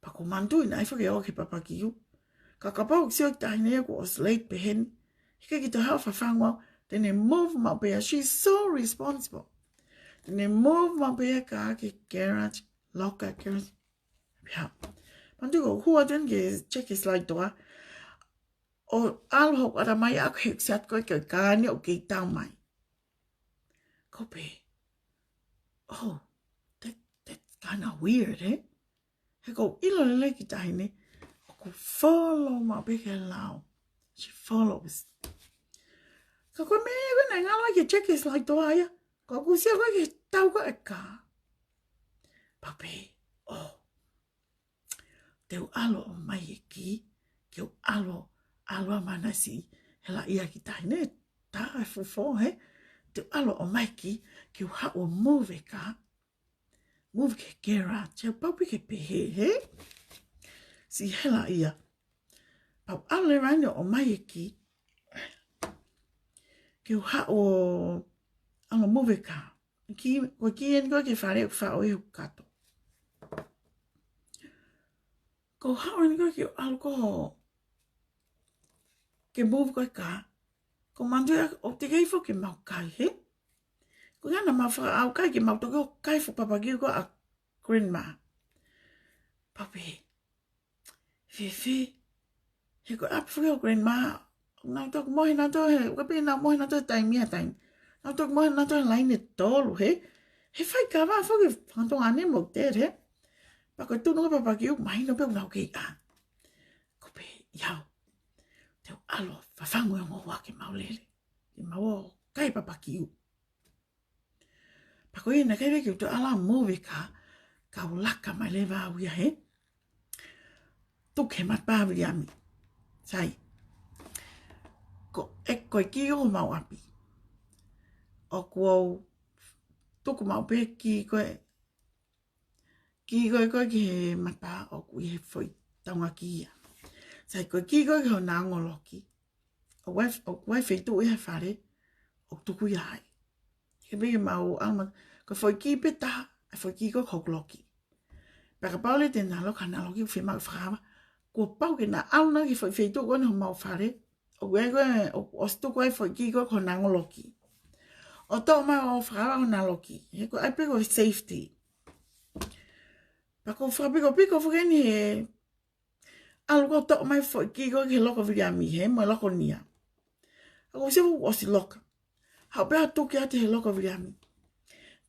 Pea ʻoku ou manatuʻi naʻe ʻai foki ʻo aʻu ki he papakiu. Ka kapau ʻoku sio e taʻahine ia kuo ʻosi late pehē ni, heʻikai ke toe haʻu ʻo fafangu au, te ne move maʻu pē ia, she's so responsible. Te ne move maʻu pē ia e kā ki he garage, loka e garage. Pea manatuʻi ʻoku ou hū atu eni ke check e slide door. ʻO ʻalu hoku ʻatamai ʻaʻaku he sio atu ko ē ki he kā ni ʻoku kei tau mai. ʻOku ou pehē, oh, that, that's kinda weird, eh? He ʻoku ou ʻilo lelei ki he taʻahine, ʻoku follow maʻu pē ki he lao. She follows. Ka ko e meʻa ko ē naʻe ngalo ai ke check e slide door ia, ko ʻeku sio ko ē ki he tau ko ē e kā. Pea u pehē, oh, te u ʻalu ʻo ʻomai e kī, ke u ʻalu, ʻalu ʻa mānasi, hela ia ki he taʻahine, tā e fuʻu fō, hē? Te u ʻalu ʻo ʻomai e kī, ke u haʻu ʻo move e kā, move ki he garage, he ʻoku pau pē ke pehē, hē? Siʻi hela ia. Pea u ʻalu leva eni ʻo ʻomai e kī, ke u haʻu ʻo ʻalu ʻo move e kā. Kī, ko e kī eni ko ē ki he fale ʻoku faʻo ʻi hoku kato. Ko e haʻu eni ko ē ke u ʻalu ko ē ke move ko ē e kā, ʻoku ou manatuʻi ʻoku teʻeki ai foki ke mau kai, hē? Ko ia naʻa mau fakaʻaukai ke mau toki ō ʻo kai e fuʻu papakiu ko ē ʻa Grandma. Pea u pehē, fēfē? He ko e ʻapi foki ʻo Grandma, nau toki mohe nautolu he, ʻoku pē nau mohe nautolu he taimi ia he taimi. Nau toki mohe nautolu he laine ʻe tolu, hē? He fai kava foki e fanga tuongaʻane mo Dad, hē? Pea ko e tunu ko ē e papakiu, mahino pē ʻoku nau kei ʻā. ʻOku ou pehē, ʻio, te u ʻalu ʻo fafangu e ongo ua ke mau lele, ke mau ō ʻo kai e papakiu. Ko ia naʻe ʻikai ke u toe ala move ka, ka u laka mai leva au ia he. Tuku he matapā ʻa Viliami. Sai. Ko e, ko e kī ko homau ʻapi. ʻOku ou tuku maʻu pē kī ko ē, kī ko ē ko ē ki he matapā ʻoku ʻi he foʻi taunga kī ia. Sai, ko e kī ko ē ki hona ongo loki. ʻOku ʻi ai, ʻoku ʻi ai e feituʻu ʻi he fale ʻoku tuku ia ai. Ke pehē ke mau ʻalu mai, ko e foʻi kī pē taha, ʻa e foʻi kī ko ē ki hoku loki. Pea kapau leva te na loka hona loki ʻoku fiemaʻu fakaava, kuo pau ke na ʻalu na ki he foʻi feituʻu ko eni homau fale. ʻOku ʻi ai ko ē, ʻo, ʻosi tuku ai e foʻi kī ko ē ki hona ongo loki. ʻO toʻo mai ʻo fakaava hona loki. He ko e ʻai pē ko e safety. Pea ko e fakapikopiko foki eni he ʻalu ko ē ʻo toʻo mai e foʻi kī ko ē ki he loki ʻo Viliami he, mo e loki ʻo Nia. ʻOku ou sio ʻoku ʻosi loka. Haʻu pē ʻo tuku atu he loki ʻo Viliami.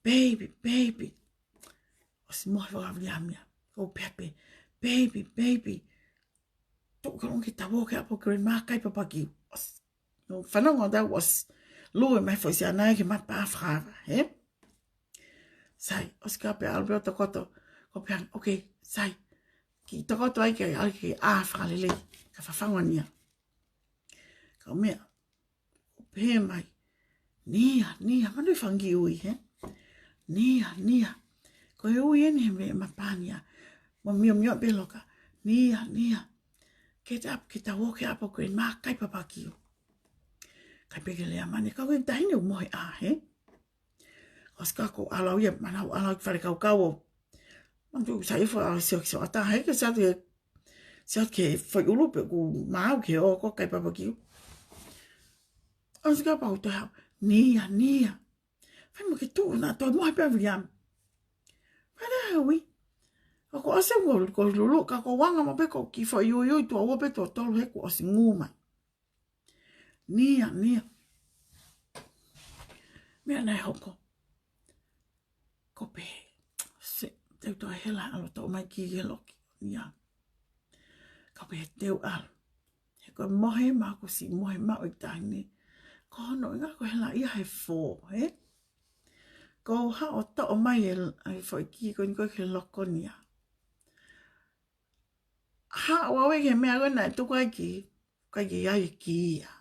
Baby, baby. ʻOsi mohe faka Viliami ia. ʻOku ou pehē pē, baby, baby. Tuʻu ke longi ke tau ō ki he ʻapi ʻo Grandma kai papakiu. ʻOsi. Naʻe fanongo atu au ʻosi lue mai e foʻi siana ia ki he matapā fakaava, he? Sai, ʻosi ka pē ʻalu pē ʻo tokoto, ʻoku ou pehē ange, okay, sai. Kiʻi tokoto ai ke, ai ke ʻā fakalelei, ka fafangu ʻa Nia. Ka u meʻa, ʻoku pehē mai, Nia, Nia, manatuʻi e fanga kiʻi ui, he? Nia, Nia. Ko e ui eni he meʻa matapā Nia. Mo miomio pē loka. Nia, Nia. Get up, ke tau ō ki he ʻapi ʻo Grandma kai papakiu. Kai pē ke lea mai ʻeni, ka ko e taʻahine ʻoku mohe ʻā, he? ʻOsi ka ʻoku ou ʻalu au ia, manatuʻi ʻalu au ki falekaukau ʻo. Manatuʻi sai fo au sio ki so ata he ke sio atu ke, sio atu ki he foʻi ʻulu pē ʻoku maau ke ō ko ē kai papakiu. ʻOsi ka pau toe haʻu, Nia, Nia. Fai mo ke tuʻu na toe mohe pē ʻa Viliami. Fai leva he ui. ʻOku ʻosi ʻeku lulu, ka ʻoku ou anga maʻu pē ko e kiʻi foʻi uiui tuʻo ua pe tuʻo tolu he kuo ʻosi ngū mai. Nia, Nia. Meʻa naʻe hoko. ʻOku ou pehē, se, te u toe hela ʻalu ʻo toʻo mai e kī ki he loki ʻo Nia. Ka u pehē te u ʻalu. He ko e mohe maʻu, ko e siʻi mohe maʻu ʻa e taʻahine. Ko hono ʻuhinga ko e hela ia he fō, he? Ko u haʻu ʻo toʻo mai e, ʻa e foʻi kī ko eni ko ē ki he loki ʻo Nia. Haʻu au ia ki he meʻa ko ē naʻe tuku ai e kī, ʻikai ke ʻi ai e kī ia.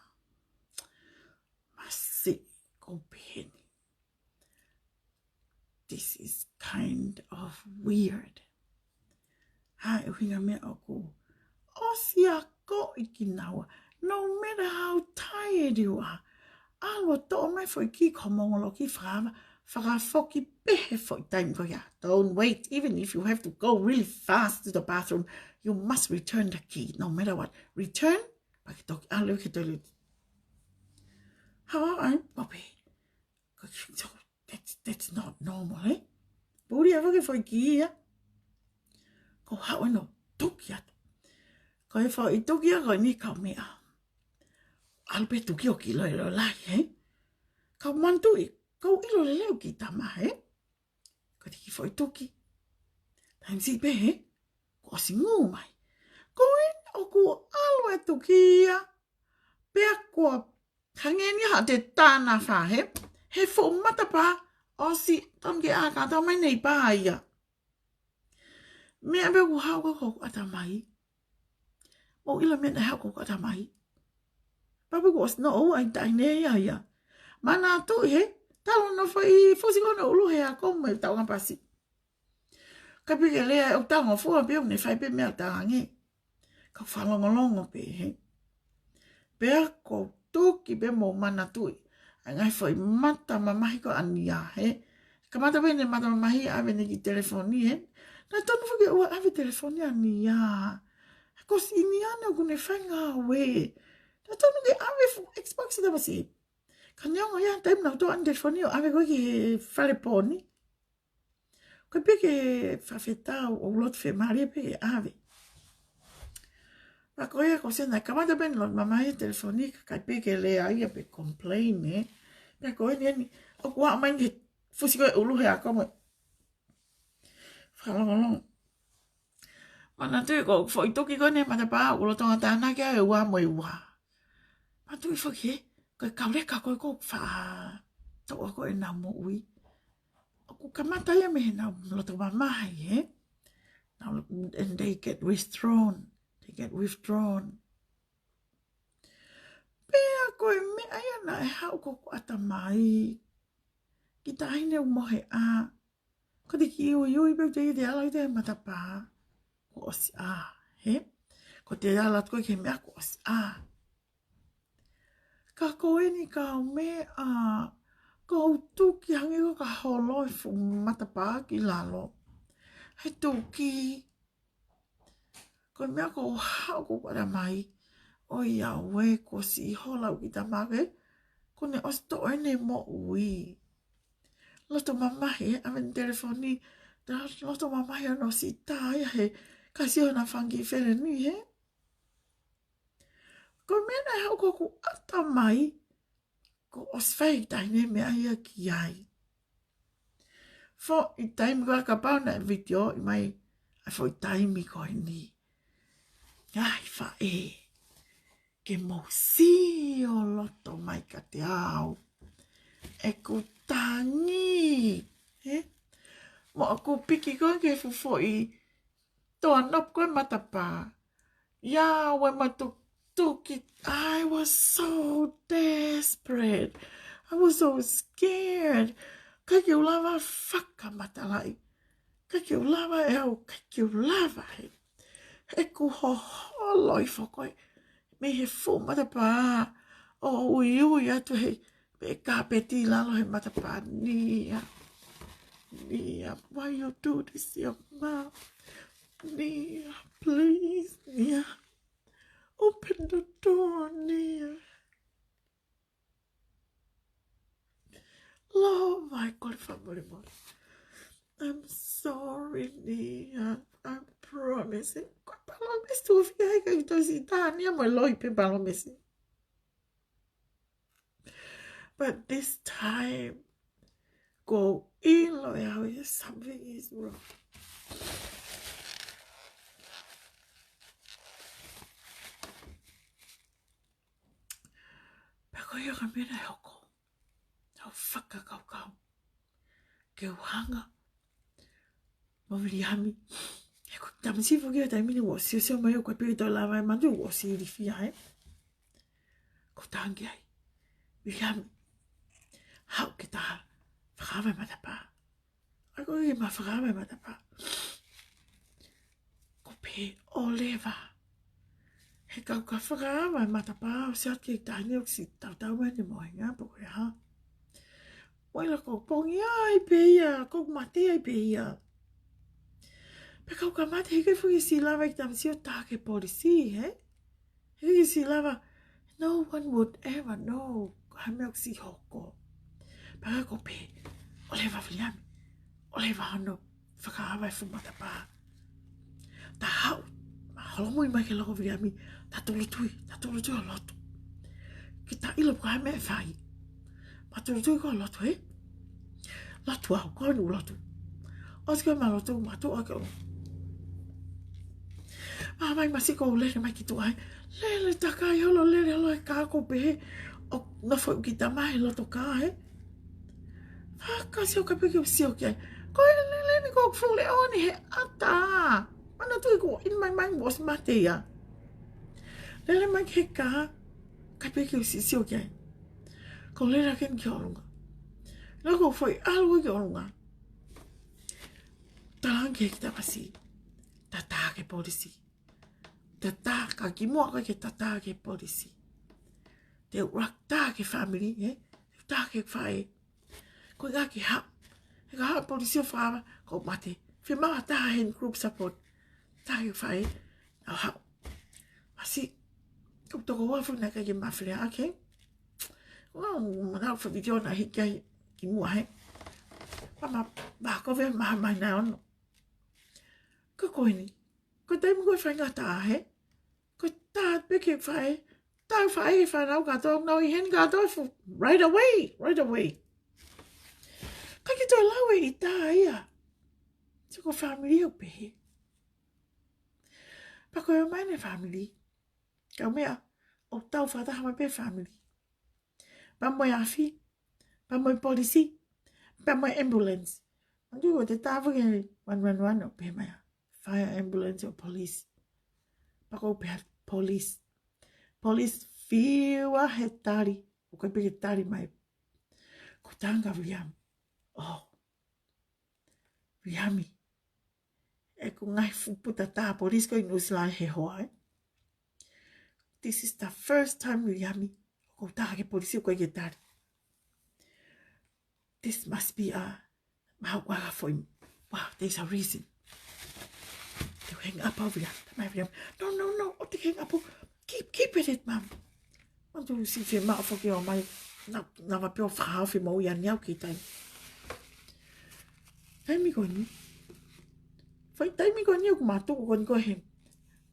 Masiʻi, ʻoku ou pehē ni. This is kind of weird. Hā e ʻuhinga meʻa ʻoku ʻosi akoʻi kinaua. No matter how tired you are, ʻalu ʻo toʻo mai e foʻi kī ki homo ongo loki fakaava, fakafoki pē he foʻi taimi ko ia. Don't wait, even if you have to go really fast to the bathroom, you must return the key, no matter what. Return, pea ke toki ʻalu ki he toilet. Haʻu ai, ʻoku ou pehē, ko e, so, that's, that's not normal, eh? Puli ʻa e foʻi kī ia. Ko u haʻu ʻeni ʻo tuki atu. Ko e foʻi tuki ia ko eni ka u meʻa, ʻalu pē tuki ʻo kiʻi loiloilahi, he? Ka u manatuʻi, ka u ʻilo lelei ʻoku kiʻi tama, he? Ko e kiʻi foʻi tuki. Taimi siʻi pē, he? Kuo ʻosi ngū mai. Ko eni ʻoku ʻalu e tuki ia. Pea kuo hangē ni ha te tāna fā, he? He fuʻu matapā, ʻosi, tonu ke ʻā kātoa mai nei pā ia. Meʻa pē ʻoku haʻu ko ē ki hoku ʻatamai. Mou ʻilo e meʻa naʻe haʻu ki hoku ʻatamai. Pea pē kuo ʻosi noʻo ua ʻa e taʻahine ia ia. Manatuʻi he, talu hono foʻi fusi ko ē hono ʻulu he ako mo e taʻu ʻa Pasi. Ka piki lea ʻo taʻu ʻa Fua pē ʻo ne fai pē meʻa ʻo talange. Ka u fakalongolongo pē he. Pea ʻoku ou tuki pē mo manatuʻi ʻa e ngaahi foʻi mata mamahi ko ē ʻa Nia he. Kamata pē ʻene mata mamahi ʻave ʻene kiʻi telefoni he. Naʻe tonu foki ʻoua ʻave telefoni ʻa Nia. He ko siʻi Nia ʻoku ne fai ngāue. Naʻe tonu ke ʻave e fuʻu Xbox ʻa Pasi. Ka neongo ia, taimi naʻa ku toe ʻave e telefoni ʻo ʻave ko ē ki he fale poni. Ko e piki fakafetau ʻo loto fiemālie pē ke ʻave. Pea ko ia ko ē naʻe kamata pē ʻene loto mamahi e telefoni, ka ʻikai pē ke lea ia pe complain, eh. Pea ko eni eni, ʻoku ʻā mai ki he fusi ko ē ʻulu he ako mo e fakalongolongo. Manatuʻi ko e foʻi tuki ko eni he matapā ʻoku lolotonga tānaki ai e ua mo e ua. Manatuʻi foki he, ko e kau leka ko ē ʻoku faʻa toʻo ko ē ʻenau moʻui. ʻoku kamata ia mei heʻenau loto mamahi, ē? Now, and they get withdrawn. They get withdrawn. Pea ko e meʻa ia naʻe haʻu ko hoku ʻatamai ki he taʻahine ʻoku mohe ā. Ko e kiʻi uiui pē ʻoku teʻeki te ala ʻi he matapā, kuo ʻosi ā, hē? Ko e ala atu ko ē ki he meʻa kuo ʻosi ā. Ka ko eni kaumeʻa, ʻoku ou tuki hangē ko e holo e fuʻu matapā ki lalo. He tuki. Ko e meʻa ko ē ʻoku ou haʻu ko ē ʻatamai, ʻoiauē, kuo ʻosi hola ʻeku kiʻi tamake, kuo ne ʻosi toʻo ʻene moʻui. Loto mamahi, ē, ʻave ʻene telefoni, ta loto mamahi ʻo ne ʻosi tā ia he kasi ʻo na fangi feleni, hē? Ko e meʻa naʻe haʻu ko hoku ʻatamai, kuo ʻosi fai e taʻahine meʻa ia ki ai. Foʻi taimi ko ē kapau naʻe vitiō ʻi mai, ʻa e foʻi taimi ko eni. Ngaahi faʻē, ke mou sio loto mai kiate au. ʻEku tangi, ē? Mo ʻeku piki ko ē ki he fuʻu foʻi toa nopu ko ē matapā. Ia, ʻoua, ma tu-, tuki. I was so desperate. I was so scared. ʻIkai ke u lava fakamatalaʻi. ʻIkai ke u lava ʻe au, ʻikai ke u lava ē. ʻEku hoholo ʻi he foʻi ko ē mei he fuʻu matapā ʻo uiui atu he, pē kāpeti lalo he matapā. Nia, Nia, why you do this, your mom? Nia, please, Nia. Open the door, Nia. Lord, my God, family, Lord. I'm sorry, Nia. I promise. Ko e palōmesi tuʻo fiha ʻikai toe sio atu, Nia, mo e loi pē palōmesi. But this time, ʻoku ou ʻilo ʻe au ia something is wrong. Pea ko ia ko e meʻa naʻe hoko. Tau fakakaukau ke u hanga mo Viliami. He ko e tamasiʻi foki ia he taimi ni ʻoku siosio mai ʻoku ʻikai pē toe lava ʻe matu, ʻoku ʻosi ilifia, ē? Ko e tangi ai. Viliami, haʻu ke ta fakaava e matapā. ʻAi ko ē ke ma fakaava e matapā. Ko e pehē ʻo leva. He ka u ka fakaava e matapā ʻo sio atu ki he taʻahine ʻoku ʻosi tautau mai ʻene mohenga pe ko e hā. Mo e laka ʻo pongi ai pē ia, ʻoku mate ai pē ia. Pea ka u ka mate, heʻikai foki ke ʻosi lava e kiʻi tamasiʻi ʻo tā ki he polisi, hē? Heʻikai ke ʻosi lava, no one would ever know ko e hā e meʻa ʻoku ʻosi hoko. Pea ko e pehē ʻo leva Viliami, ʻo leva hono fakaava e fuʻu matapā. Ta haʻu, ma holomui mai ki he loko ʻo Viliami, ta tūʻulutui, ta tūʻulutui ʻo lotu. Ke ta ʻilo pe ko e hā e meʻa ʻe fai. Ma tūʻulutui ko ē ʻo lotu, ē? Lotu au, ko eni ʻoku lotu. ʻOsi ko ē ma lotu, ma tuʻu hake ʻo. Ma ʻomai ma sio ʻoku lele mai ki tuʻa ai. Lele takai holo, lele holo he kā ʻoku pehē ʻoku nofo ʻeku kiʻi tama he loto kā, ē? Fakasio, ʻikai pē ke u sio ki ai. Ko e lele ni ko e fuʻu leʻo ni he ʻatā. Manatuʻi ko eni mai mai ʻoku ʻosi mate ia. Lele mai ki he kā, ʻikai pē ke u ʻosi sio ki ai. Ko e lele hake eni ki ʻolunga. Lele ko e foʻi ʻalu ki ʻolunga. Talaange ki he kiʻi tamasiʻi, ta tā ki he polisi. Ta tā, ka kimuʻa ko ē ke ta tā ki he polisi, te u laka tā ki he fāmili, ē? Te u tā ki he faʻē. Ko e ʻuhinga ke haʻu. He ka haʻu e polisi ʻo fakaava, ʻoku mate. Fiemaʻu ha taha heni group support. Tā ki he faʻē, ʻo haʻu. Masiʻi, ko e toko ua foki naʻe ʻikai ke ma fili hake. Ua, ma nau fa video na hiki ai kimuʻa, hē? Ma, ma, ma ko e fē ma, ma na ono. Ka ko eni, ko e taimi ko ē faingataʻa, hē? Ko e tā pē ki he faʻē, tā faʻē ki he fānau kātoa ʻoku nau ʻi heni kātoa fu-, right away, right away. ʻIkai ke toe lau e ʻita ia. Sio ko e fāmili ʻoku pehē. Pea ko e ō mai eni e fāmili. Kaumeʻa, ʻoku tau fakataha mai pē fāmili. Pea mo e afi, pea mo e polisi, pea mo e ambulance. Manatuʻi ko e tāpuaki one one one ʻo pehē mai ʻa fire, ambulance ʻo police. Pea ko e pehē police. Police fiu ʻa e tali. ʻOku ʻikai pē ke tali mai. Ko e tangata Viliami. Oh. Viliami. ʻOku ngaahi fuʻu puta tā police ko ē ʻi Nuʻu Sila he hoa, ē. This is the first time Viliami. ʻOku tā ki he police ʻoku ʻikai ke tali. This must be a mau kua foʻi. Wow, there's a reason. Te u hang up ʻa Viliami. Tamai Viliami. No, no, no. ʻOua te ke hang up. Keep, keep at it, mum. Manatuʻi siʻi fiemaʻu foki ʻo mai. Naʻa, naʻa ma pio fahao fiemaʻu ia ni au ki tai. Taimi ko eni. Fai taimi ko eni ʻoku mātuʻa ko eni ko e hē.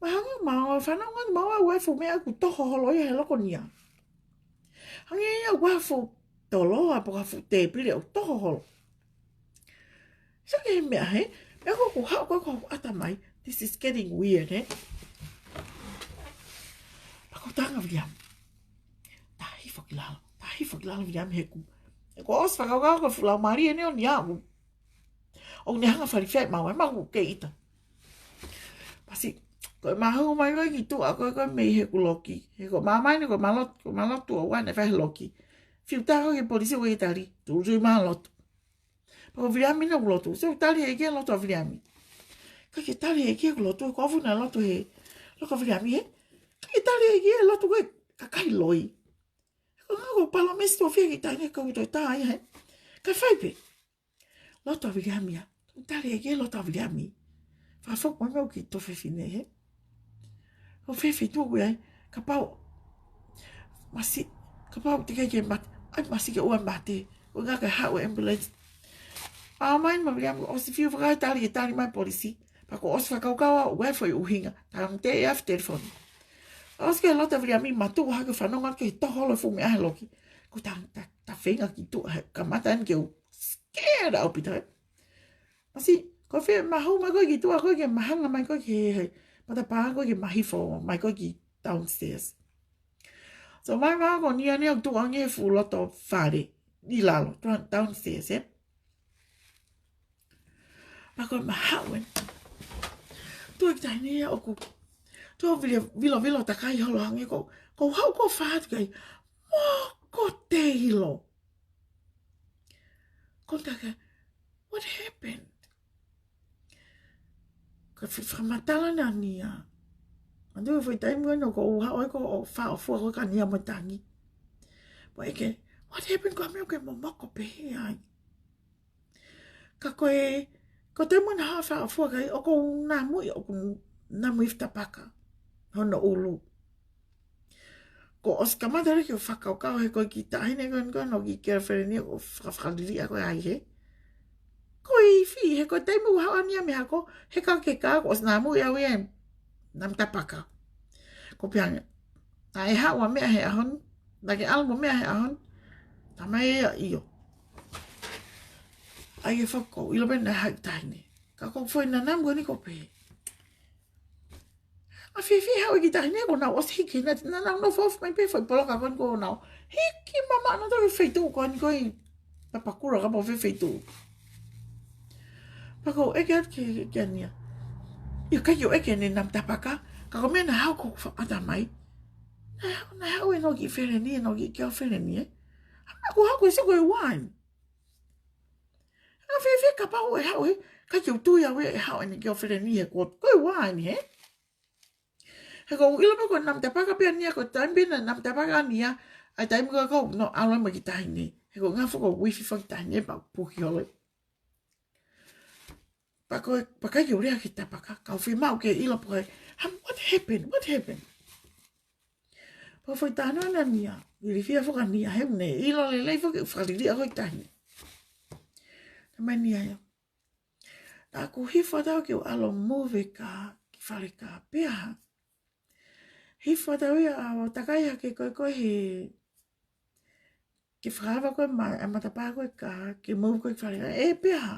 Mahalo, mahalo, fanongo ni mahalo ʻoku ʻi ai e fuʻu meʻa ʻoku toho holo ia he loko nia. Hangē ia ʻoku ʻi ai e fuʻu tolo, pe ko ha fuʻu tēpile ʻoku toho holo. Sio ki he meʻa hē, meʻa ko ē ʻoku haʻu ko ē ʻoku ʻata mai, this is getting weird, hē? Pea ko e tangata Viliami. Tā hifo ki lalo, tā hifo ki lalo Viliami he ʻoku. He kuo ʻosi fakakaukau ko e fuʻu laumālie eni ʻo nia ʻoku. ʻOku ne hanga falifiai maua, ʻe maʻu ke ʻita. Pasi, ko e mahu mai ko ē ki tuʻa ko ē ko ē mei he ʻoku loki. He ko e māmani ko e mālot-, ko e mālotu ʻoku ʻi ai ʻene fai he loki. Fiu tā ko ē ki he polisi ʻoku ʻikai tali, tūtui mālotu. Pea ko Viliami naʻa ku lotu. So tali ʻe ʻEiki e lotu ʻa Viliami. ʻIkai ke tali ʻe ʻEiki ʻeku lotu, ko e ʻofa naʻe lotu he. Loko Viliami hē. ʻIkai ke tali ʻe ʻEiki e lotu ko e kakai loi. Ko e ngaahi palōmesi tuʻo fiha ki taʻane kau toe tā ai hē. Kae fai pē. Lotu ʻa Viliami ā. Tali ʻe ʻEiki e lotu ʻa Viliami. Fakafoki mai meʻa ki tuʻa fefine hē. Ko e feituʻu ko ia, kapau. Masiʻi, kapau te ke ke mate. ʻAi masiʻi ke ʻoua mate. Ko e ngaahi kae haʻu e ambulance. ʻA mai ma Viliami ʻosi fiu fakaʻai tali ke tali mai polisi. Pea kuo ʻosi fakakaukau ʻoku ʻi ai e foʻi ʻuhinga. Taimi te ia ʻi he telefoni. ʻOsi ke lotu ʻa Viliami mātuʻa hake fanongo ki he toho holo e fuʻu meʻa he loki. Ko e tangata, tā feinga ki tuʻa he kamata eni ke u scared ʻaupito hē. Masiʻi, ko e fiemaʻu mai ko ē ki tuʻa ko ē ke mahanga mai ko ē ki he, he matapā ko ē ke mahifo mai ko ē ki downstairs. So mai mai ko eni ʻa nia ʻoku tuʻu ange he fuʻu loto fale ʻi lalo, tuʻa downstairs, ē. Pea ko e mahauen. Tuʻa ki taʻane ia ʻoku. Tuʻa vilo, vilo, vilo takai holo hangē ko, ko hau ko fā atu kai. Moko te hilo. Ko taka, what happened? Ko e fakamatala naʻa nia. Manatuʻi foʻi taimi ko ē naʻa ku haʻu ai ko ʻo fā ʻo fua ko ē ka nia mo tangi. Pea ʻeke, what happened ko e meʻa ke momoko pehē ai? Ka ko e, ko e taimi naʻa haʻu fā ʻo fua kai, ʻoku ou namuʻi, ʻoku namuʻi fitapaka. Hono ʻulu. Kuo ʻosi kamata leva ke u fakakaukau he ko e kiʻi taʻahine ko eni ko ē ʻoku kiʻi girlfriend ʻoku fakafakaliliʻa ko ē ai hē. Ko e ifi, he ko e taimi ʻoku haʻu ai nia mei hako, he ka ke ka, kuo ʻosi namuʻi au ia e nami tapaka. Ko e pehē ange. Naʻe haʻu ʻa meʻa he ʻaho ni, naʻa ke ʻalu mo meʻa he ʻaho ni, tamai ia ʻio. ʻAi e fakakaukau, ʻilo pē naʻe haʻu e kiʻi taʻahine. Ka ko e foʻi nanamu ko eni ko e pehē. ʻA fēfē haʻu e kiʻi taʻahine ko ʻenau ʻosi hiki, naʻa, naʻa nau nofo ofi mai pē foʻi poloka ko eni ko ʻenau. Hiki mamaʻo nautolu ki he feituʻu ko eni ko ē ʻi Papakura kapau ʻe fē feituʻu. Pea ko e ʻeke atu ki, ki nia. ʻIo ʻikai ke u ʻeke ʻene nami tapaka, ka ko e meʻa naʻe haʻu ko ē ʻoku fakaʻata mai. Naʻe haʻu, naʻe haʻu ʻenau kiʻi feleni, ʻenau kiʻi girlfriend ē. ʻA meʻa ko e haʻu ko e sio ko e uaeni. ʻA fēfē kapau ʻe haʻu ē, ʻikai ke u tui au ē ʻe haʻu ʻene girlfriend he ko, ko e uaeni ē. He ʻoku ou ʻilo pē ko e nami tapaka pē ʻa nia ko e taimi pē naʻe nami tapaka ʻa nia, ʻa e taimi ko ē ʻoku ou nofo ʻalu ai mo e kiʻi taʻahine. He ʻoku ou ngaahi foʻi wifi foki taʻahine pea puhi holo. Pea ko e, pea ʻikai ke u lea ki he tapaka, ka u fiemaʻu ke ʻilo pē ko e, "Ham, what happened? What happened?" Pea foʻi talanoa naʻa nia, ilifia foki ʻa nia, he ʻoku ne ʻilo lelei foki, fakaliliʻa ko ē taʻahine. Tamai nia ia. Naʻa ku hifo atu au ke u ʻalu ʻo move e kā ki fale kā pea hā. Hifo atu au ia ʻo takai hake ko ē ko ē he, ke fakaava ko ē ma-, ʻa e matapā ko ē kā, ke move ko ē ki fale kā, ē pea hā.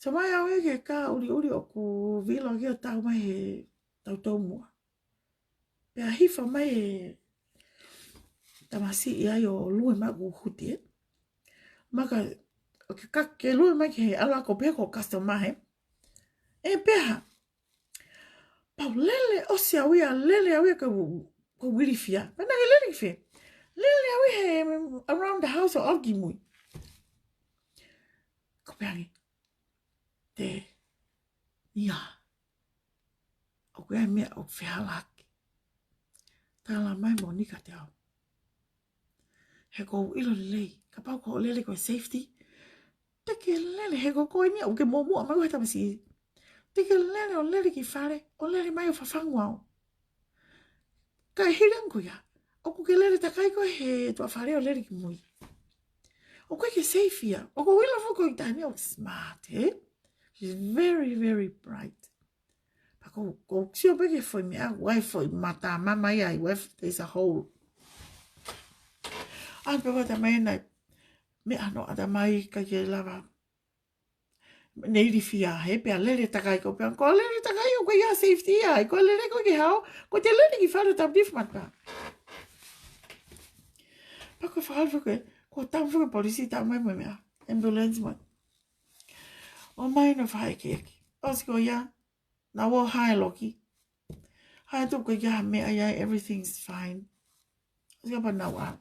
So mai au ia ki he kā ʻuliʻuli ʻoku vilo ki ʻo tau mai he tautau mua. Pea hifo mai e tamasiʻi ai ʻo lue mai ʻoku huti ē. Maka ʻoku ke ka ke lue mai ki he ʻalu ko pē ko customer he. ʻE pea hā. Pau lele ʻosi au ia, lele au ia ka u, ka u ilifia. Pea naʻe lele ki fē. Lele au ia he around the house ʻo ʻalu ki mui. Ko pē ange. Te. Ia. ʻOku ʻi ai e meʻa ʻoku fehālaaki. Tala mai Monika kiate au. He ʻoku ou ʻilo lelei. Kapau ko e lele ko e safety. Te ke lele he ko koe eni ʻoku ke muʻomuʻa mai he tamasiʻi. Te ke lele ʻo lele ki fale, ʻo lele mai ʻo fafangu au. Ka e hili ange ko ia. ʻOku ke lele takai koe he tuʻa fale ʻo lele ki mui. ʻOku ʻikai ke safe ia. ʻOku ou ʻilo foki ko e taha eni ʻoku smart, he? She's very, very bright. Pea ko, ko sio pē ki he foʻi meʻa, ʻoku ʻi ai e foʻi mata mamaʻo ai, ʻoku ʻi ai, there's a hole. ʻAi pē ʻoku ʻata mai ena, meʻa hano ʻata mai ʻikai ke lava. Ne ilifia he pea lele takai ko pea, ko lele takai ʻoku ʻikai ha safety ia, ko lele ko ke hao, ko te lele ki fale ʻo tapu tifu mata. Pea ko e fale foki, ko tamu foki e polisi tamu mai mo e meʻa, ambulance mai. ʻOmai ʻo fai ʻekeʻeke. ʻOsi ko ia, naʻa nau ō ʻo hae loki. Hae tuku ia ha meʻa ia, everything's fine. ʻOsi ka pea nau ō.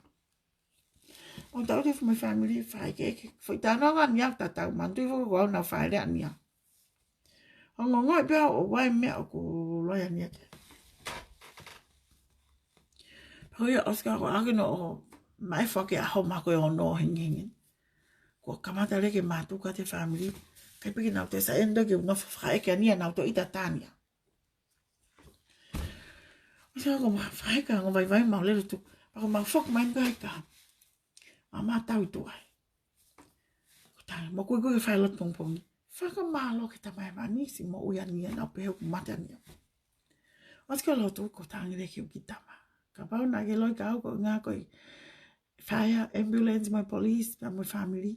ʻO tau te fu mai family fai ʻekeʻeke. Foʻi tānoa ngā nia tatau, manatuʻi foki ko au naʻa ku fai lea nia. ʻO ngongoi pea ʻoku ʻi ai e meʻa ʻoku loi ʻa nia ke. Pea ko ia ʻosi ka ko ake no ʻo mai foki ʻaho ma ko e ono hengihengi. Ko kamata lele ke mātuku ʻa e family. Kai piki nau te sa endo ke nofo fai ʻekeʻeke nia nau to ita tania. ʻOsi ka ko ma fai ka ngo vaivai mau lele tu. Pea ko ma foki mai ka heka. ʻA ma tau tu ai. Ko tau, mo kui kui ke fai lotu pongipongi. Fakamālō ki he Tamai Hēvani siʻi moʻui ʻa nia naʻa ku pehē ʻoku mate ʻa nia. ʻOsi ka lotu ko tau ngi leki uki tama. Kapau naʻa ke loi ka au ko ngā ko e fire, ambulance, mo e police, pea mo e family.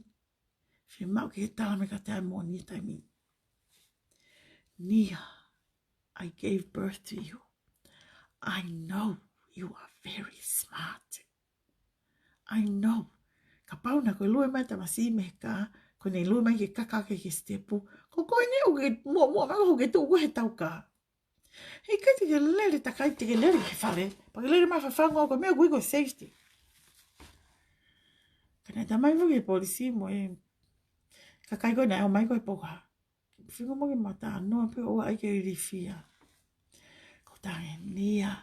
Fiemaʻu ke tala mai kiate au mo nia taimi. Nia, I gave birth to you. I know you are very smart. I know. Kapau naʻa ko e lue mai tamasiʻi mei he kā, ko ʻene lue mai ke kaka ki he sitepu. Ko koe eni ʻoku ke muʻomuʻa mai ʻoku ke tuʻu koe he tau kā. He ʻikai te ke lele takai te ke lele ki fale. Pea ke lele mai fafangu au ko e meʻa ʻoku ʻikai ko e safety. Ka naʻe tala mai foki ʻe he polisi mo e kakai ko ē naʻe ō mai ko e poka. Fingofulu mo ke mata noa pē ʻoua ʻai ke ilifia. Ko tau ange nia,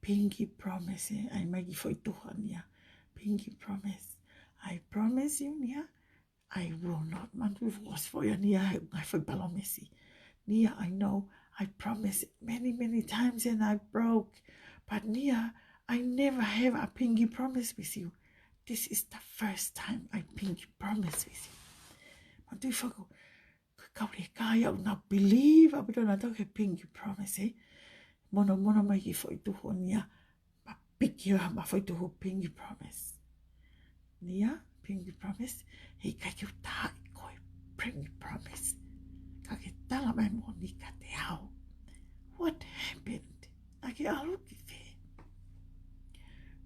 pinky promise, ē, ʻai mai ki foʻi tuha nia. Pinky promise. I promise you, nia, I will not. Manatuʻi foki ʻosi foʻi ʻa nia, he ngai foʻi palōmesi. Nia, I know, I promise many, many times and I broke. But nia, I never have a pinky promise with you. This is the first time I pinky promise with you. Manatuʻi foki, ko e kau leka ia ʻoku nau believe ʻaupito nautolu ki he pinky promise, ē. Mono, mono mai ki foʻi tuha nia. Ma piki ʻo ma foʻi tuha pinky promise. Nia, pinky promise. He ʻikai ke u taaʻi koe pinky promise. Ka ke tala mai mo nia kiate au. What happened? Naʻa ke ʻalu ki fē?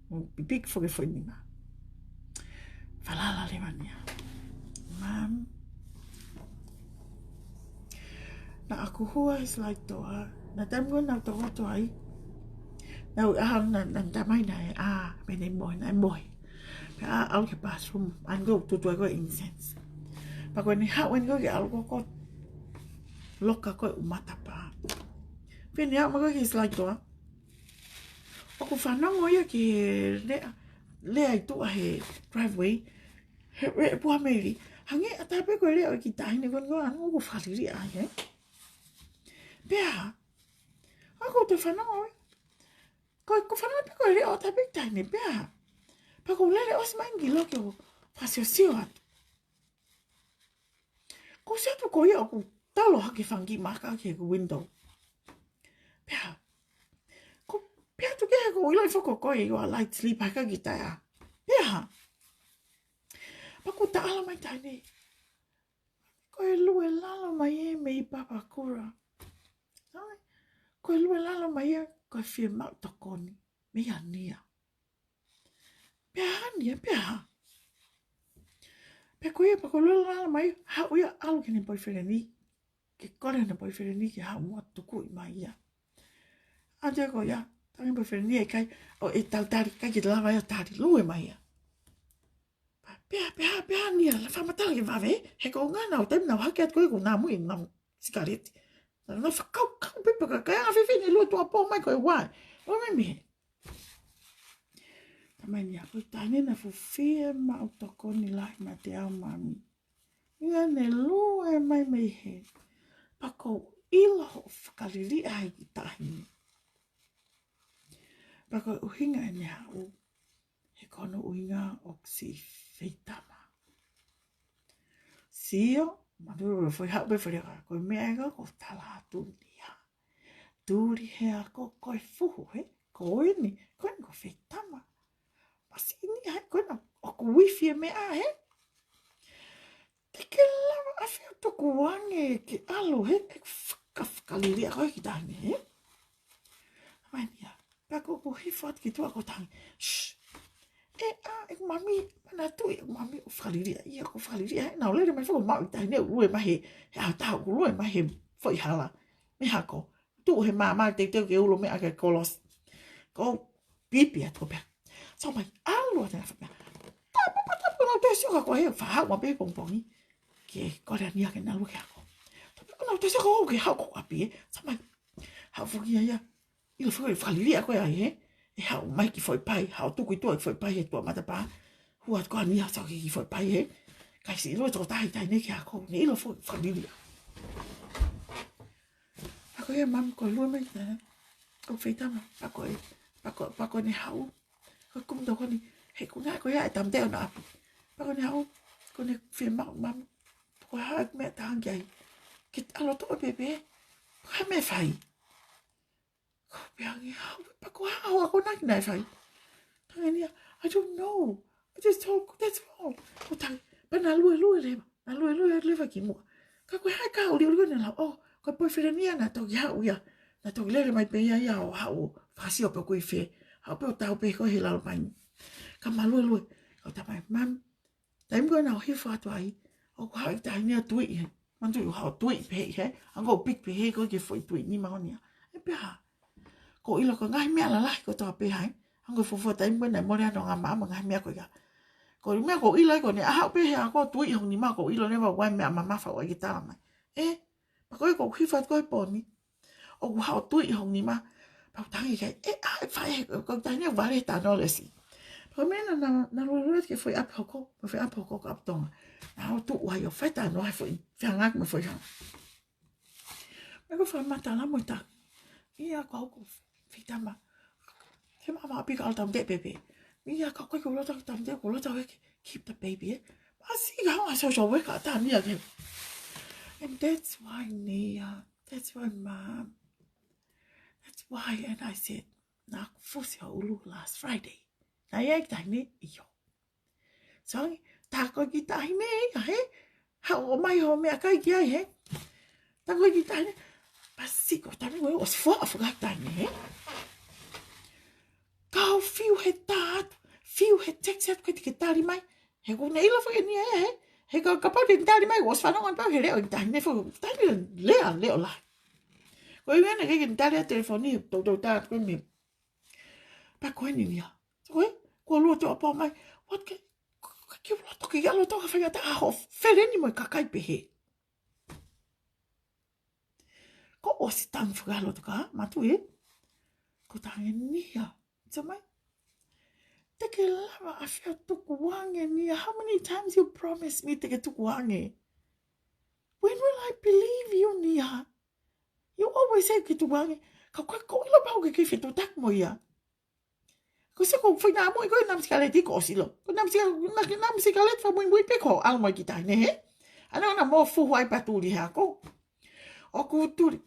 Mo pipiki foki foʻi nima. Falala leva nia. Mom. Naʻa ku hua he slide door. Naʻa taimi ko ē naʻa ku tokoto ai. Naʻa ku ʻalu naʻa, naʻa tala mai naʻe, ʻā, pea ne mohe, naʻe mohe. Pea ʻalu ki he bathroom. ʻAlu ʻo tutu ai ko e incense. Pea ko ʻene haʻu eni ko ē ke ʻalu ko ē ʻo loka ko ē ʻū matapā. Pea ne aʻu mai ko ē ki he slide door. ʻOku fanongo ia ki he lea, lea ʻi tuʻa he driveway, he, he puha meli. Hangē ʻatā pē ko e lea ʻo e kiʻi taʻahine ko eni ʻoku ʻalu ʻo fakaliliʻa ai, ē? Pea hā? ʻOku ou toe fanongo, ē? Ko, ʻoku fanongo pē ko e lea ʻo ʻatā pē kiʻi taʻahine, pea hā? Pea ʻoku ou lele ʻosi mai ki loki ʻo fakasiosio atu. Ko se atu ko ia ʻoku talo hake fanga kiʻi maka ki he window. Pea, ko, pea atu ke he ko ʻilo ʻi foko ko e ʻo a light sleep haka ki taia. Pea, pea ʻoku taʻalo mai taʻahine. Ko e lue lalo mai ē mei Papakura. Sai, ko e lue lalo mai ē ko e fiemaʻu tokoni. Mei a nia. Pea hā nia, pea hā. Pea ko ia, pea ko e lele lala mai, haʻu ia ʻalu ki heʻene boyfriend ni. Ke kole ʻene boyfriend ni ke haʻu mo tukuʻi mai ia. ʻAlu atu ko ia, tala ange boyfriend ni ʻe ʻikai, ʻo ʻe talitali, ʻikai ke lava ia ʻo tali, lue mai ia. Pea, pea, pea, pea Nia, la fakamatala ke vave, he ko e ʻuhinga naʻa ku taimi naʻa ku hake atu ko ē ko ʻeku namu, ʻeku namu sikaleti. Naʻa ku fakakaukau pē pe ko e ʻikai anga fēfē ʻene lue tuʻuapō mai ko e ua. Lue mai mei hē. Talamai ʻe Nia, ko e taʻahine naʻe fuʻu fiemaʻu tokoni lahi meiate au, Mami. ʻUhinga ʻene lue mai mei hē, pea ʻoku ou ʻilo hoʻo fakaliliʻa ʻa e kiʻi taʻahine. Pea ko e ʻuhinga ʻene haʻu, he ko hono ʻuhinga ʻoku siʻi feitama. Sio, mātuʻa foʻi haʻu pē fale ka, ko e meʻa ʻe ka ko tala atu Nia. Tuli he ako ko e fuhu hē, ko eni, ko eni ko e feitama. Masiʻi Nia hē, ko ena, ʻoku uifi e meʻa hē. Te ke lava ʻafio tukuange ke ʻalu hē, ʻe faka-, fakaliliʻa koe kiʻi taʻahine hē. Mai Nia, pea ko ʻeku hifo atu ki tuʻa ko e taʻahine. Shh. ʻE ʻa, ʻeku Mami, manatuʻi ʻeku Mami ʻoku fakaliliʻa ia, ʻoku fakaliliʻa hē, naʻa ku lele mai foki ʻo maʻu e kiʻi taʻahine ʻoku lue mai hē, he ʻaho ʻe taha ʻoku lue mai he foʻi hala mei he ako. Tuʻu he maama teuteu ke ulo meʻa ke kolosi. Ko e pipi atu ko e pea. Sio mai, ʻalu atu ʻene fai meʻa. Tapu, tapu, tapu, naʻa ku toe sio ka ko e faʻahi ua pē pongipongi. Ke kole ʻa Nia ke na lue ki he ako. Tapu, naʻa ku toe sio ka ko e haʻu ko ʻapi ē. Sio mai, haʻu foki ia ia. ʻIlo foki fakaliliʻa ko ē ai hē. ʻE haʻu mai ki foʻi pai, haʻu tuku ʻi tuʻa ki foʻi pai he tuʻa matapā. Hū atu ko ē ʻa Nia ʻo sio ki foʻi pai hē. ʻIkai siʻi lue toko taha e taʻahine ki he ako. Ne ʻilo foki fakaliliʻa. Pea ko ia Mami ko e lue mai kiʻi taʻahine. ʻOku feitama, pea ko e, pea ko, pea ko ʻene haʻu. Ko e kumi tokoni, he ʻoku ʻikai ko ia e tāmateʻi ʻona ʻapi. Pea ko ʻene haʻu, ko ʻene fiemaʻu Mami. Ko e hā e meʻa te u hanga ki ai. Ke ʻalu atu ʻo pēpē, ko e hā e meʻa ʻe fai. Ko e pehē ange haʻu, pea ko e hā hoʻo akonaki naʻe fai. Tala ange Nia, I don't know. I just told, that's all. Ko e tali, pea na luelue leva. Na luelue leva ki muʻa. Ka ko e hā e kā ʻuliʻuli ko ē naʻe lau, oh, ko e boyfriend ia naʻe toki haʻu ia. Naʻe toki lele mai pē ia ia ʻo haʻu ʻo fakasio pe ʻoku ʻi fē. Haʻu pē ʻo tau pē ko ē he lalo pai ni. Ka ma luelue. Ka u talamai, Mami, taimi ko ē naʻa ku hifo atu ai, ʻoku haʻu e kiʻi taʻahine ʻo tuiʻi hē. Manatuʻi ʻoku haʻu ʻo tuiʻi pē hē, hangē ʻoku piki pē hē ko ē ki he foʻi tuiʻi nima ʻo Nia. ʻE pehē hā. ʻOku ou ʻilo ko e ngaahi meʻa lalahi kotoa pē hē. Hangē ko e fuofua taimi ko ē naʻe mole ai hono ngamaʻa mo e ngaahi meʻa ko ia. Ko e meʻa ʻoku ou ʻilo ai ko ʻene haʻu pē he ako ʻo tuiʻi hoku nima ʻoku ou ʻilo leva ʻoku ʻi ai e meʻa mamafa ʻoku ʻikai ke tala mai. Ē, pea ko ē ʻoku ou hifo atu ko ē he pō ni. ʻOku haʻu ʻo tuiʻi hoku nima. Pea u tala ange ki ai, ʻe ʻa, ʻe fai, ko e taʻahine vale he talanoa lesi. Pea ko e meʻa naʻa, naʻa, naʻa luelue ki he foʻi ʻapi hoko, mo e foʻi ʻapi hoko ko ʻApi Tonga. Naʻa nau tuʻu ai ʻo fai e talanoa he foʻi fehangahangai mo e foʻi hanga. Pea ko e fakamatala mo e taki. ʻIa ko au ko e feitama. Ke maʻamaʻa pē ka ʻalu tāmateʻi pēpē. ʻIa ka ko e ke ʻalu atu tāmateʻi, ke ʻalu atu ē ke keep the baby ē. Masiʻi ka hanga social worker ʻa Nia ke. And that's why Nia, that's why Mom. That's why, and I said, naʻa ku fusi hoʻo ʻulu last Friday. Naʻe ʻi ai e kiʻi taʻahine, ʻio. Sio ange, tā ko e kiʻi taʻahine ia hē. Haʻu ʻo ʻomai hoʻo meʻakai ki ai hē. Tā ko e kiʻi taʻahine. Masiʻi ko e taʻahine ʻoku ʻosi foʻi foʻi kiʻi taʻahine hē. Ka u fiu he tā atu, fiu he text atu ke te ke tali mai. He ʻoku ne ʻilo foki ʻe Nia ia hē. He ka, kapau te ne tali mai, ʻosi fanongo pē he leʻo e kiʻi taʻahine foʻi, taʻahine lea, leʻo lahi. Ko e ʻuhinga naʻe ʻikai ke ne tali ʻa e telefoni, toutou tā atu ko ē mei. Pea ko eni Nia. Ko e, ko e lue tuʻuapō mai. What ke, ke, ke loto ke, ke loto ka faingataʻa hoʻo feleni mo e kakai pehē. Ko ʻosi tangi faka loto ka, mātuʻa ē. Ko e tala ange Nia. Sio mai. Te ke lava ʻafio tukuange Nia. How many times you promise me te ke tukuange? When will I believe you, Nia? You always say ke tukuange. Ka ko e, ko e ʻilo pau ke ke fetuʻutaki mo ia. Ko e sio ko e fai namu, ko e namu sikaleti ko e ʻosi ʻilo. Ko e namu sika-, na-, namu sikaleti fakamuimui pē ko e ʻalu mai e kiʻi taʻahine hē. ʻAna ʻoku na mo fuhu ai pea tuli he ako. ʻOku tuli.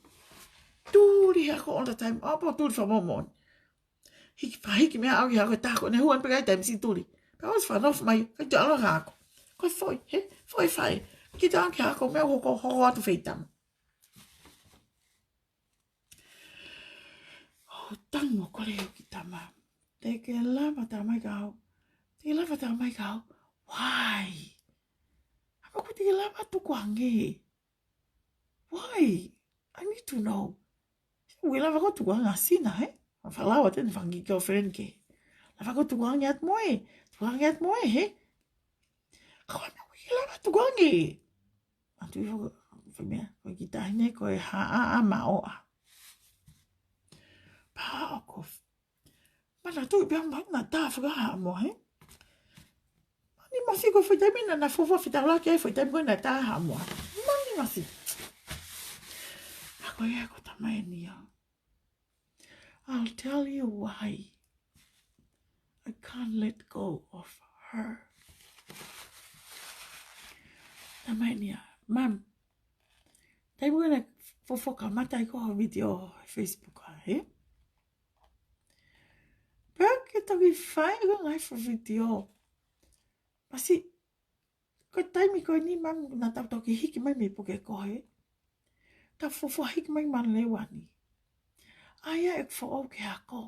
Tuli he ako all the time. ʻApo tuli fakamōmoʻoni. Hiki, fakahiki meʻa ʻaʻau ki he ako ʻe taha ko ē ne hū ange pē ki ai taimi siʻi tuli. Pea ʻosi fanongo mai, ʻikai toe ʻalu ange ki he ako. Ko e foʻi, hē? Foʻi fai. Kiʻi tala ange ki he ako, meʻa ʻoku hoko, hoko atu feitama. ʻO tango kole ʻeku kiʻi tama. Te ke lava talamai kia au. Te ke lava talamai kia au. Why? ʻOku te ke lava tukuange. Why? I need to know. He ʻoku ke lava koe tukuange ʻa Sina, ē? Falawa tena fanga kiʻi girlfriend ke. Lava koe tukuange atu mo ē. Tukuange atu mo ē, hē? Ka ko e meʻa ʻoku ke lava tukuange. ʻA tui fo, fo meʻa, ko e kiʻi taʻahine ko e hā ʻa, ʻa Maʻoʻa. Pea ʻoku ou manatuʻi pē au naʻa ta fakahā mo, hē? Mani masiʻi ko e foʻi taimi naʻa na fuofua fetaulaki ai foʻi taimi ko ē naʻa ta hā mo. Mani masiʻi. Ka ko ia ko Tamainia. I'll tell you why I can't let go of her. Tamainia, Mum. Taimi ko ē naʻa fuofua kamata ai ko e video Facebook ʻa, hē? Pea ke toki fai ko e ngaahi fuʻu video. Masiʻi, ko e taimi ko eni Mum naʻa tau toki hiki mai mei Pukekohe. Tau fuofua hiki mai Manuleuani. ʻAi ʻeku foʻou ke ako.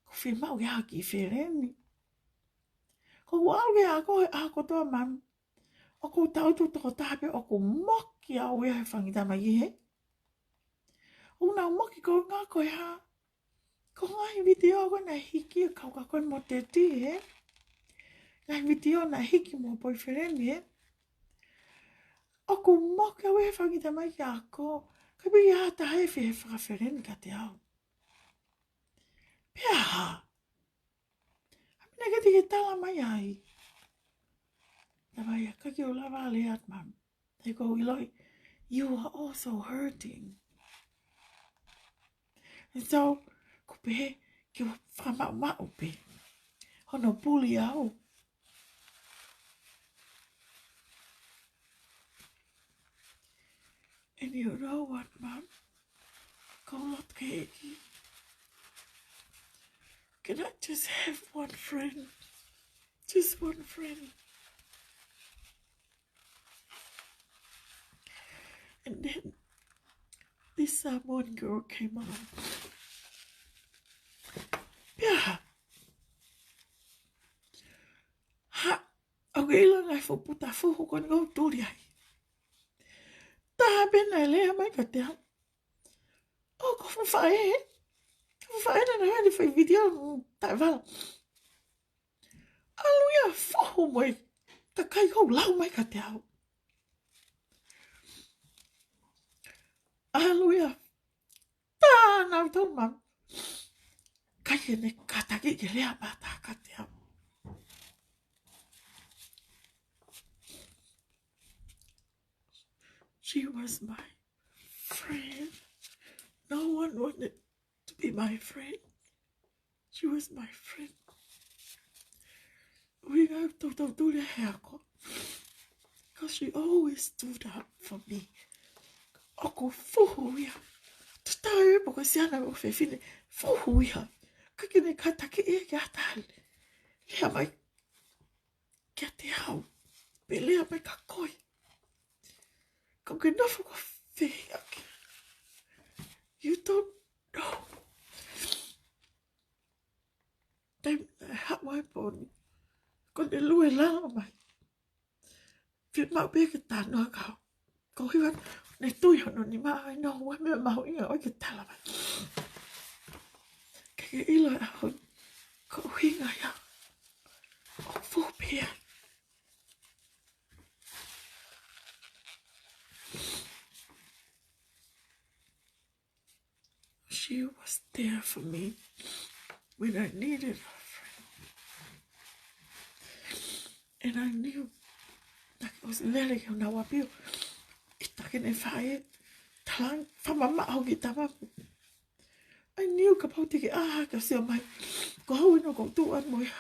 Ko e fiemaʻu ke ʻai ha kiʻi feleni. Ko ʻeku ʻalu ke ako he ʻaho kotoa Mum. ʻOku ou tangutu tokotaha pē ʻoku moki au ia he fanga kiʻi tamaiki, hē? ʻOku nau moki koeʻuhi ko e hā? Ko e ngaahi video ko ē naʻe hiki ʻa e kau ka ko ē mo Teti, hē? Ngaahi video naʻe hiki mo e boyfriend, hē? ʻOku moki au ia he fanga kiʻi tamaiki ako. Ka piki ata he fe he fakafeleni kiate au. Pea hā? ʻA e meʻa ke te ke tala mai ai. Tala mai ʻikai ke u lava lea atu Mum. He ʻoku ou ʻiloʻi, you are also hurting. And so, ʻoku pehē ke u fakamaʻumaʻu pē hono puli au. And you know what, Mum? Ko e loto keiki. Can I just have one friend? Just one friend. And then this Samoan girl came on. Pea hā? Hā, ʻoku ke ʻilo e ngaahi fuʻu puta fuhu ko eni ʻoku ou tuli ai. Taha pē naʻe lea mai kiate au. ʻO ko e fuʻu faʻē, ē? Fuʻu faʻē naʻa ne fai video, mm, taʻevala. ʻAlu ia fuhu mo e kakai ʻoku lau mai kiate au. ʻAlu ia tā nautolu Mum. ʻIkai ke ne kātaki ke lea mai ha taha kiate au. She was my friend. No one wanted to be my friend. She was my friend. ʻUhinga ʻeku toutou tuli he ako. 'Cause she always stood up for me. ʻOku fuhu ia. Tatau ai pe ko e siana pe ko e fefine. Fuhu ia. ʻIkai ke ne kātaki ia ke ʻatā ha lea mai kiate au. Pe lea mai kia koe. Ka ʻoku ke nofo ʻo fehiʻa ki ai. You don't know. Taimi naʻe haʻu ai e pō ni, ko ʻene lue lalo mai. Fiemaʻu pē ke tānoa kia au. Ko e hiva, ne tui hono nima ai, no, ʻoku ʻi ai e meʻa mahuʻinga ʻoku ʻikai ke tala mai. Ke ke ʻilo e ʻaho ni, ko e ʻuhinga ia ʻoku fuhu pē ai. She was there for me when I needed a friend. And I knew that it was lele ke ona wapio. ʻIta ke ne fai, talang, fakamamaʻo ki tamamu. I knew kapau te ke ʻā hake ʻo sio mai, ko au ʻeni ʻoku ou tuʻu ʻana mo ia.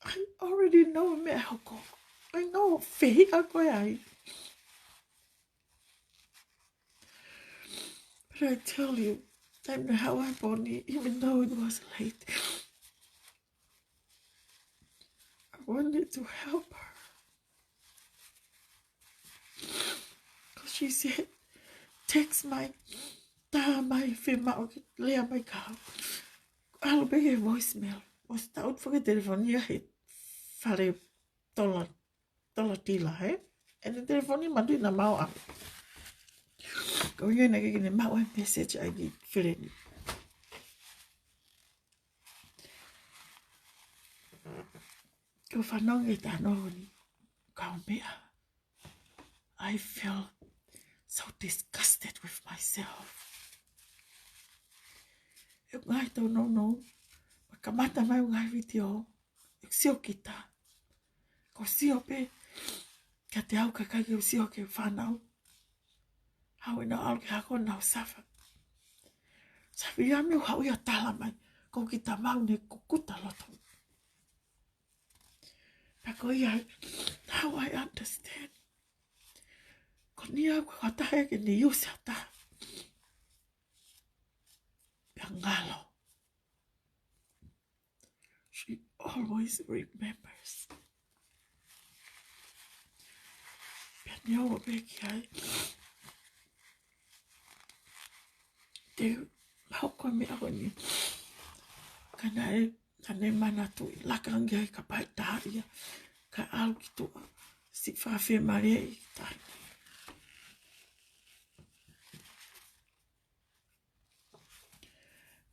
I already know e meʻa ʻe hoko. I know fehiʻa koe ai. But I tell you, taimi naʻe haʻu ai e pō ni, even though it was late, I wanted to help her. 'Cause she said, text mai, tā mai, fiemaʻu ke lea mai kia au. ʻAlu pē ki he voicemail. ʻOsi tau foki e telefoni ia he fale tola, tola tila, ē? ʻEne telefoni manatuʻi naʻa mau ʻave. Ko ia naʻe ʻikai ke ne maʻu ʻa e message ʻa e kiʻi feleni. Ko e fanongo ki he talanoa ni, kau meʻa, I feel so disgusted with myself. ʻI heʻeku ngaahi tōnounou, ma kamata mai ʻeku ngaahi vitiō, ʻeku sio kita. Ko e sio pē kiate au, ka ʻikai ke u sio ki he fānau. Haʻu ʻenau ʻalu ki he ako, nau suffer. Suffer ia, meʻa ʻoku haʻu ia ʻo tala mai, ko e kiʻi tama ʻoku ne kukuta loto. Pea ko ia, now I understand. Ko eni au ko e taha ia ke ne use ʻa e taha. Pea ngalo. She always remembers. Pea ne ʻoua pē ki ai. Te u hoko e meʻa ko eni. Ka naʻe, naʻa ne manatuʻi, laka ange ai ka pae tā ia, ka ʻalu ki tuʻa, siʻi fāmili ʻi tahi.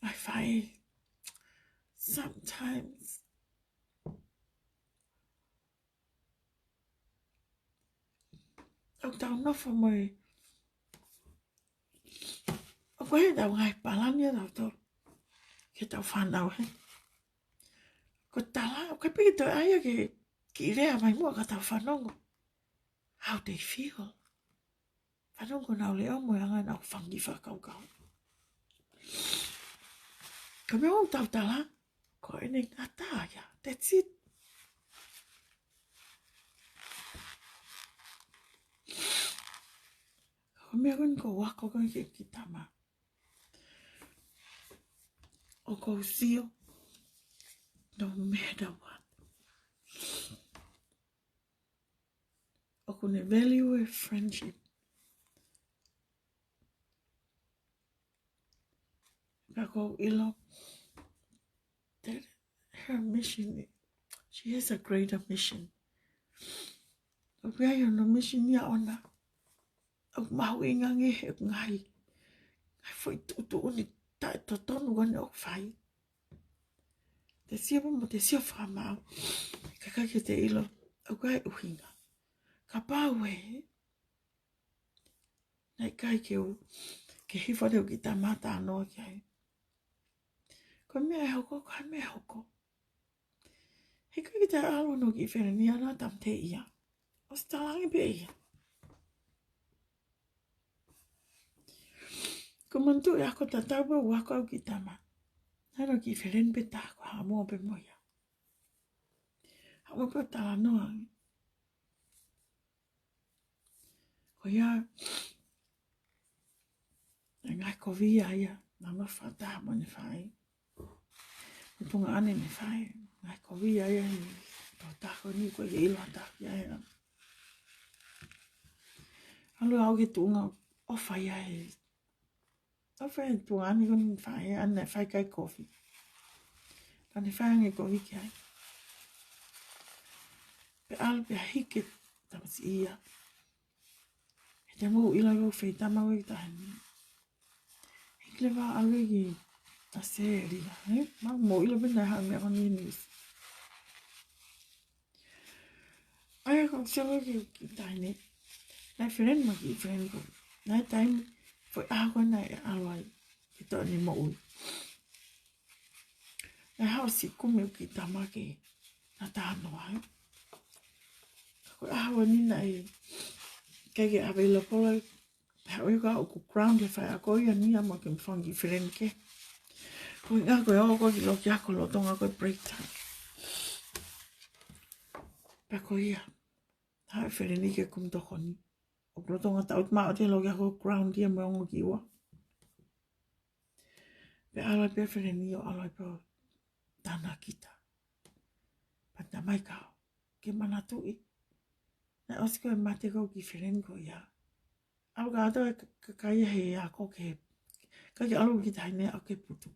I find sometimes ʻoku tau nofo mo e, ʻoku ʻi ai ʻetau ngaahi palani ʻatautolu ki heʻetau fānau, he ko e tala, ʻoku ʻikai pē ke toe ʻai ia ke kiʻi lea mai muʻa ka tau fanongo. How they feel. Fanongo ʻenau leʻo mo e anga ʻenau fanga kiʻi fakakaukau. Ka meʻa ʻoku tau tala, ko ʻene ngata ia. That's it. Ko e meʻa ko eni ʻoku ou ako ko ē ki he kiʻi tama. ʻOku ou sio, no matter what. ʻOku ne value e friendship. Ka ʻoku ou ʻilo that her mission, she has a greater mission. ʻOku ʻi ai hono mission ia ʻoʻona. ʻOku mahuʻinga ange he ngaahi, ngaahi foʻi tuʻutuʻuni taʻetotonu ko eni ʻoku fai. Te sio pē mo te sio fakamaau, ka ʻikai ke te ʻilo ʻoku ʻi ai e ʻuhinga. Kapau ē naʻe ʻikai ke u, ke hifo atu ʻeku kiʻi tama ʻo talanoa ki ai, ko e meʻa ʻe hoko, ko e meʻa ʻe hoko. He ʻikai ke toe ʻalu hono kiʻi feleni ia ʻo tāmateʻi ia. ʻOsi tala ange pē ia. Ko e manatuʻi ako tatau pē ʻoku ako ʻeku kiʻi tama. Naʻe ʻi ai hono kiʻi feleni pē taha ko e haʻu muʻa pē mo ia. Haʻu muʻa pē ʻo talanoa ange. Ko ia, e ngaahi kovi ia ia, naʻa ma fata mo ne fai. Mo e tuongaʻane ne fai, ngaahi kovi ia ia, he tokotaha ko eni ʻoku ʻikai ke ʻilo ha taha ia ia. ʻAlu au ki he tuʻunga ʻofa ia he, ʻofa he tuongaʻane ko eni fai, ʻa ē naʻe fai ki ai e kovi. Ka ne fai ange e kovi ki ai. Pea ʻalu pea hiki e tamasiʻi ia. He te mou ʻilo ʻoku ou fai tama ʻo e taimi ni. Hiki leva ʻo ʻalu ki ʻAositelēlia, ē? Mou ʻilo pē naʻe haʻu e meʻa ko eni ʻi he news. ʻA ia ko e sio ki he kiʻi taimi ni. Naʻe feleni mo e kiʻi feleni ko ē. Naʻe taimi, foʻi ʻaho ko ē naʻe ʻalu ai ke toʻo ʻene moʻui. Naʻe haʻu ʻo siʻi kumi ʻeku kiʻi tama ke na talanoa ai. Ka ko e ʻaho ni naʻe ʻikai ke available ai. Haʻu ia ka ʻoku ground he faiako ia ni ia mo e kiʻi fanga kiʻi feleni kehe. Ko e ʻuhinga ko e ō ko ē ki loki ako lolotonga ko e break time. Pea ko ia, haʻu e feleni ke kumi tokoni. ʻOku lolotonga taʻu maʻu atu e loki ako ground ia mo e ongo kiʻi ua. Pea ʻalu ai pē e feleni ʻo ʻalu ai pē ʻo talanoa kita. Pea talamai, ka ke manatuʻi, naʻe ʻosi ko ē mate ko ē kiʻi feleni ko ia. ʻAlu kātoa e ka-, kakai ia he ako ke, ʻikai ke ʻalu kiʻi taʻahine ʻo aʻu ki he putu.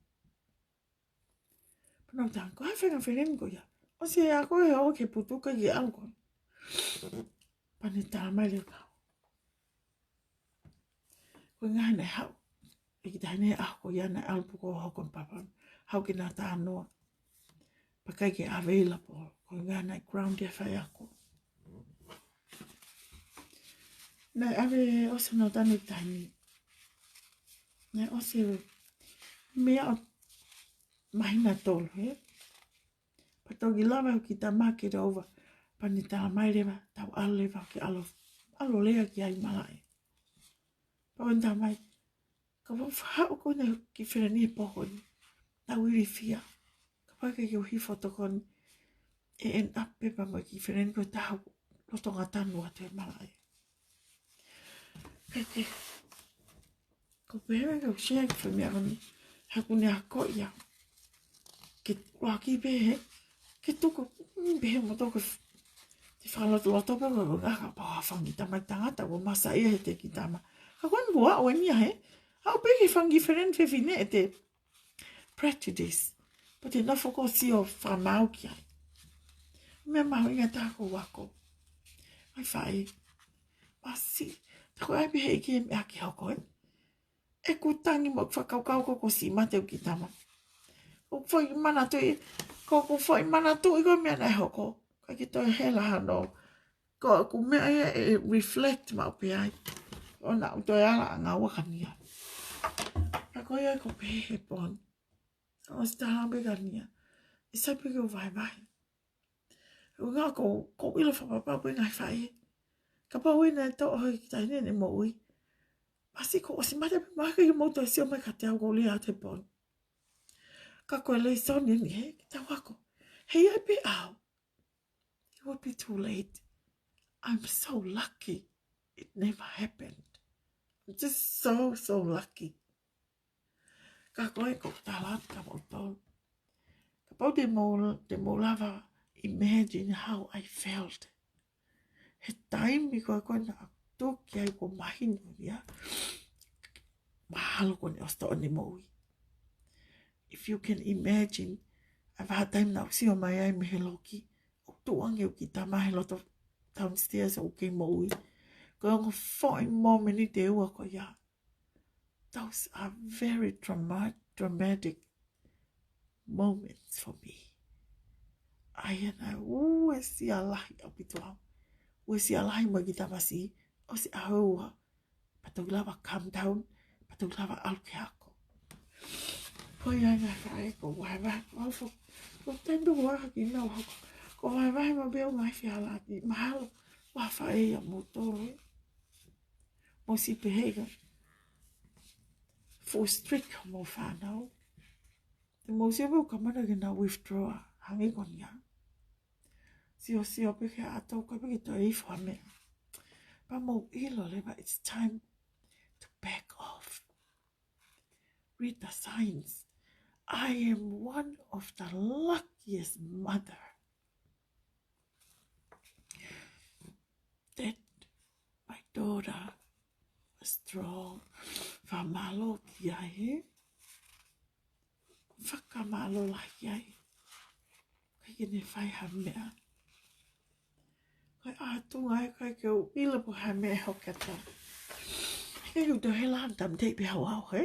Pea nau talaange, ko e hā e faʻahinga feleni ko ia? ʻOsi e ako he ō ki he putu ʻikai ke ʻalu ko ē. Pea ne talamai leva, ko e ʻuhinga naʻe haʻu e kiʻi taʻahine ʻaho ko ia naʻe ʻalu pē ko ē ʻo hoko ʻi Papua, haʻu ke na talanoa. Pea ʻikai ke available, ko e ʻuhinga naʻe ground e faiako. Naʻe ʻave ʻo sano tane taimi. Naʻe ʻosi e meʻa ʻo māhina ʻe tolu, ē? Pea toki lava e kiʻi tama ke lea ʻo ʻova. Pea ne talamai leva, tau ʻalu leva ke ʻalu, ʻalu lea ki ai malaʻe. Pea ʻoku ne talamai, kapau ʻe haʻu ko ena e kiʻi feleni he pō ko eni, tau ilifia. Kapau ʻe ʻikai ke u hifo ʻo tokoni, ʻe end up pē pea mo e kiʻi feleni ko ē ʻe taha ʻoku lolotonga tanu atu he malaʻe. Kae kehe, ʻoku ou pehē ke u share e kiʻi foʻi meʻa ko eni, he ʻoku ne akoʻi au ke ʻuluaki pē he, ke tuku, mm, pehē mo toko f-, te fakalotoloto pē mo e ngaahi kapau ha fanga kiʻi tama tangata, ʻoku masa ia he te kiʻi tama. Ka ko eni ʻoku ʻi ai eni ia he, ʻa ʻoku pehē ki he fanga kiʻi feleni fefine ʻete prejudice. Pea te nofo ko ē ʻo sio fakamaau ki ai. Meʻa mahuʻinga taha ʻoku ou ako. ʻAi faʻē. Masiʻi. Te ko ai pē he ʻikai ke meʻa ke hoko ē. ʻOku tangi mo e fakakaukau ko ē kuo ʻosi mate hoku kiʻi tama. ʻOku ou foʻi manatuʻi, ko ʻeku foʻi manatuʻi ko e meʻa naʻe hoko. ʻIkai ke toe hela hano. Ko ʻeku meʻa ia ʻe reflect maʻu pē ai. ʻOua naʻa toe ala ʻa ngaua ka nia. Ka ko ia ʻoku pehē he pō ni. ʻOsi tala pē ka nia. ʻE sai pē ke u vahevahe. ʻUhinga ʻoku, ʻoku ou ʻilo fakapapau pē ngaahi faʻē. Kapau ʻe ʻi ai ha toʻo he kiʻi taʻahine ʻene moʻui. Masiʻi kuo ʻosi mate pē mahalo ʻikai ke mou toe sio mai kiate au ʻoku ou lea atu he pō ni. Ka ko e lēsoni eni he, ke tau ako. He ʻi ai pē ʻaho. It would be too late. I'm so lucky it never happened. I'm just so, so lucky. Ka ko e ʻoku ou tala atu kia moutolu. Kapau te mou, te mou lava imagine how I felt. He taimi ko ē ko ē naʻa ku tuʻu ki ai kuo mahino ia. Mahalo kuo ne ʻosi toʻo ʻene moʻui. If you can imagine, ʻa e vahaʻa taimi naʻa ku sio mai ai mei he loki, ʻoku tuʻu ange hoku kiʻi tama he loto downstairs ʻoku kei moʻui. Ko e ongo foʻi momeniti ʻe ua ko ia. Those are very trauma-, traumatic moments for me. ʻA ia naʻe uesia lahi ʻaupito au. Uesia lahi mo e kiʻi tamasiʻi, ʻosi ʻaho ʻe ua. Pea toki lava calm down, pea toki lava ʻalu ki he ako. Ko ia e ngaahi faʻē ʻoku ou vahevahe, ʻoku ou fo-, ʻoku ou taimi ʻoku ou ʻalu ki nau hoko. ʻOku ou vahevahe maʻu pē ʻeku ngaahi fehālaaki, mahalo, ʻoku ou faʻē ia moutolu ē. Mou sio pē he ʻikai fuʻu strict homou fānau. Te mou sio pē ʻoku kamata ke nau withdraw, hangē ko eni ia. Sio, sio pē ki he ʻato, ʻikai pē ke toe ifo ha meʻa. Pea mou ʻilo leva, it's time to back off. Read the signs. I am one of the luckiest mother that my daughter was strong. Fakamālō ki ai, ē. Fakamālō lahi ki ai. ʻIkai ke ne fai ha meʻa. Ko e ʻātunga ē, ʻikai ke u ʻilo pe ko e hā e meʻa ʻe hoko kiate au. ʻIkai ke u toe hela ha taimi teʻeki pē hau au, hē?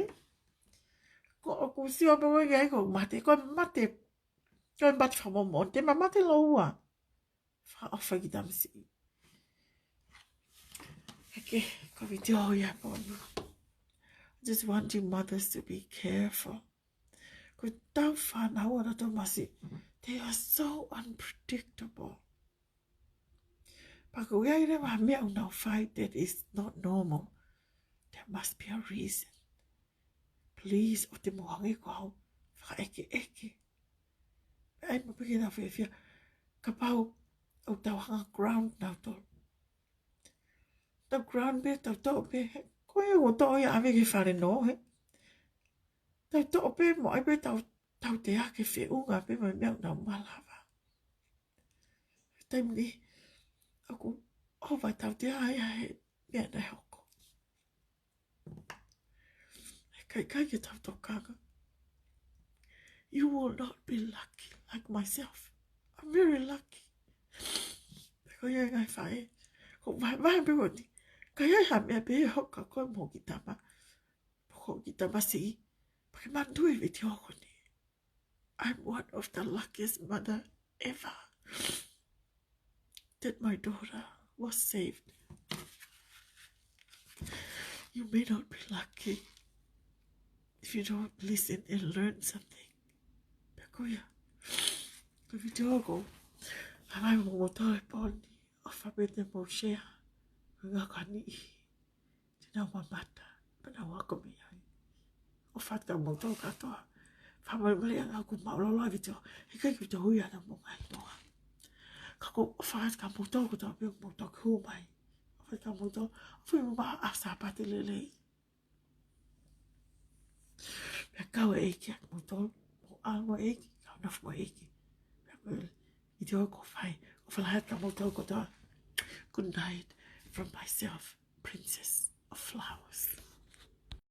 Ko ʻeku sio pē ko ē ki ai ʻoku mate, ko e mate, ko e mate fakamomoʻoni, te ma mate lōua. Fakaʻofa ki he tamasiʻi. ʻOkei, ko e vitiō ia pē eni. I just want you mothers to be careful. Ko ʻetau fānau ʻa e tamasiʻi, they are so unpredictable. Pea ko e ʻai leva ha meʻa ʻoku nau fai that is not normal, there must be a reason. Please, ʻoua te mou hangē ko au, fakaʻekeʻeke. Pea ʻai maʻu pē ke nau fiefia. Kapau ʻoku tau hanga ground nautolu. Tau ground pē, tau toʻo pē, he ko ia ʻoku toʻo ia ʻave ki he fale nō, hē? Tau toʻo pē, mo ʻai pē tau, tautea ke feʻunga pē mo e meʻa ʻoku nau malava. Taimi ni, ʻoku ʻova tautea ia he meʻa naʻe hoko. He ʻikai, ʻikai ke tau tokanga. You will not be lucky like myself. I'm very lucky. Ko ia e ngaahi faʻē, Ko e vahevahe pē ko eni. Ka ʻi ai ha meʻa pē ʻe hoko kia koe mo ho kiʻi tama, mo ho kiʻi tamasiʻi, pea ke manatuʻi e vitiō ko eni. I'm one of the luckiest mother ever that my daughter was saved. You may not be lucky if you don't listen and learn something. Pea ko ia, ko e vitiō ko ē, ʻa mai mo moutolu he pō ni, ʻofa pē te mou share, ko e ngaahi kani i, te nau mamata, pea nau ako mei ai. ʻOfa atu kia moutolu kātoa. Fakamālō ange ʻoku mālōlō e vitiō. He ʻikai ke tau ui ʻa e moʻunga ʻi Tonga. Ka ʻoku ou ʻofa atu kia moutolu kotoa pē ʻoku mou toki hū mai. ʻOfa atu kia moutolu. ʻOfa atu mo e Sāpate lelei. Pea kau e ʻEiki ʻiate kimoutolu. Mou ʻalu mo e ʻEiki, kau nofo mo e ʻEiki. Pea ko e vitiō ko ē ʻoku fai. ʻOfa lahi atu kia moutolu kotoa. Good night from myself, Princess.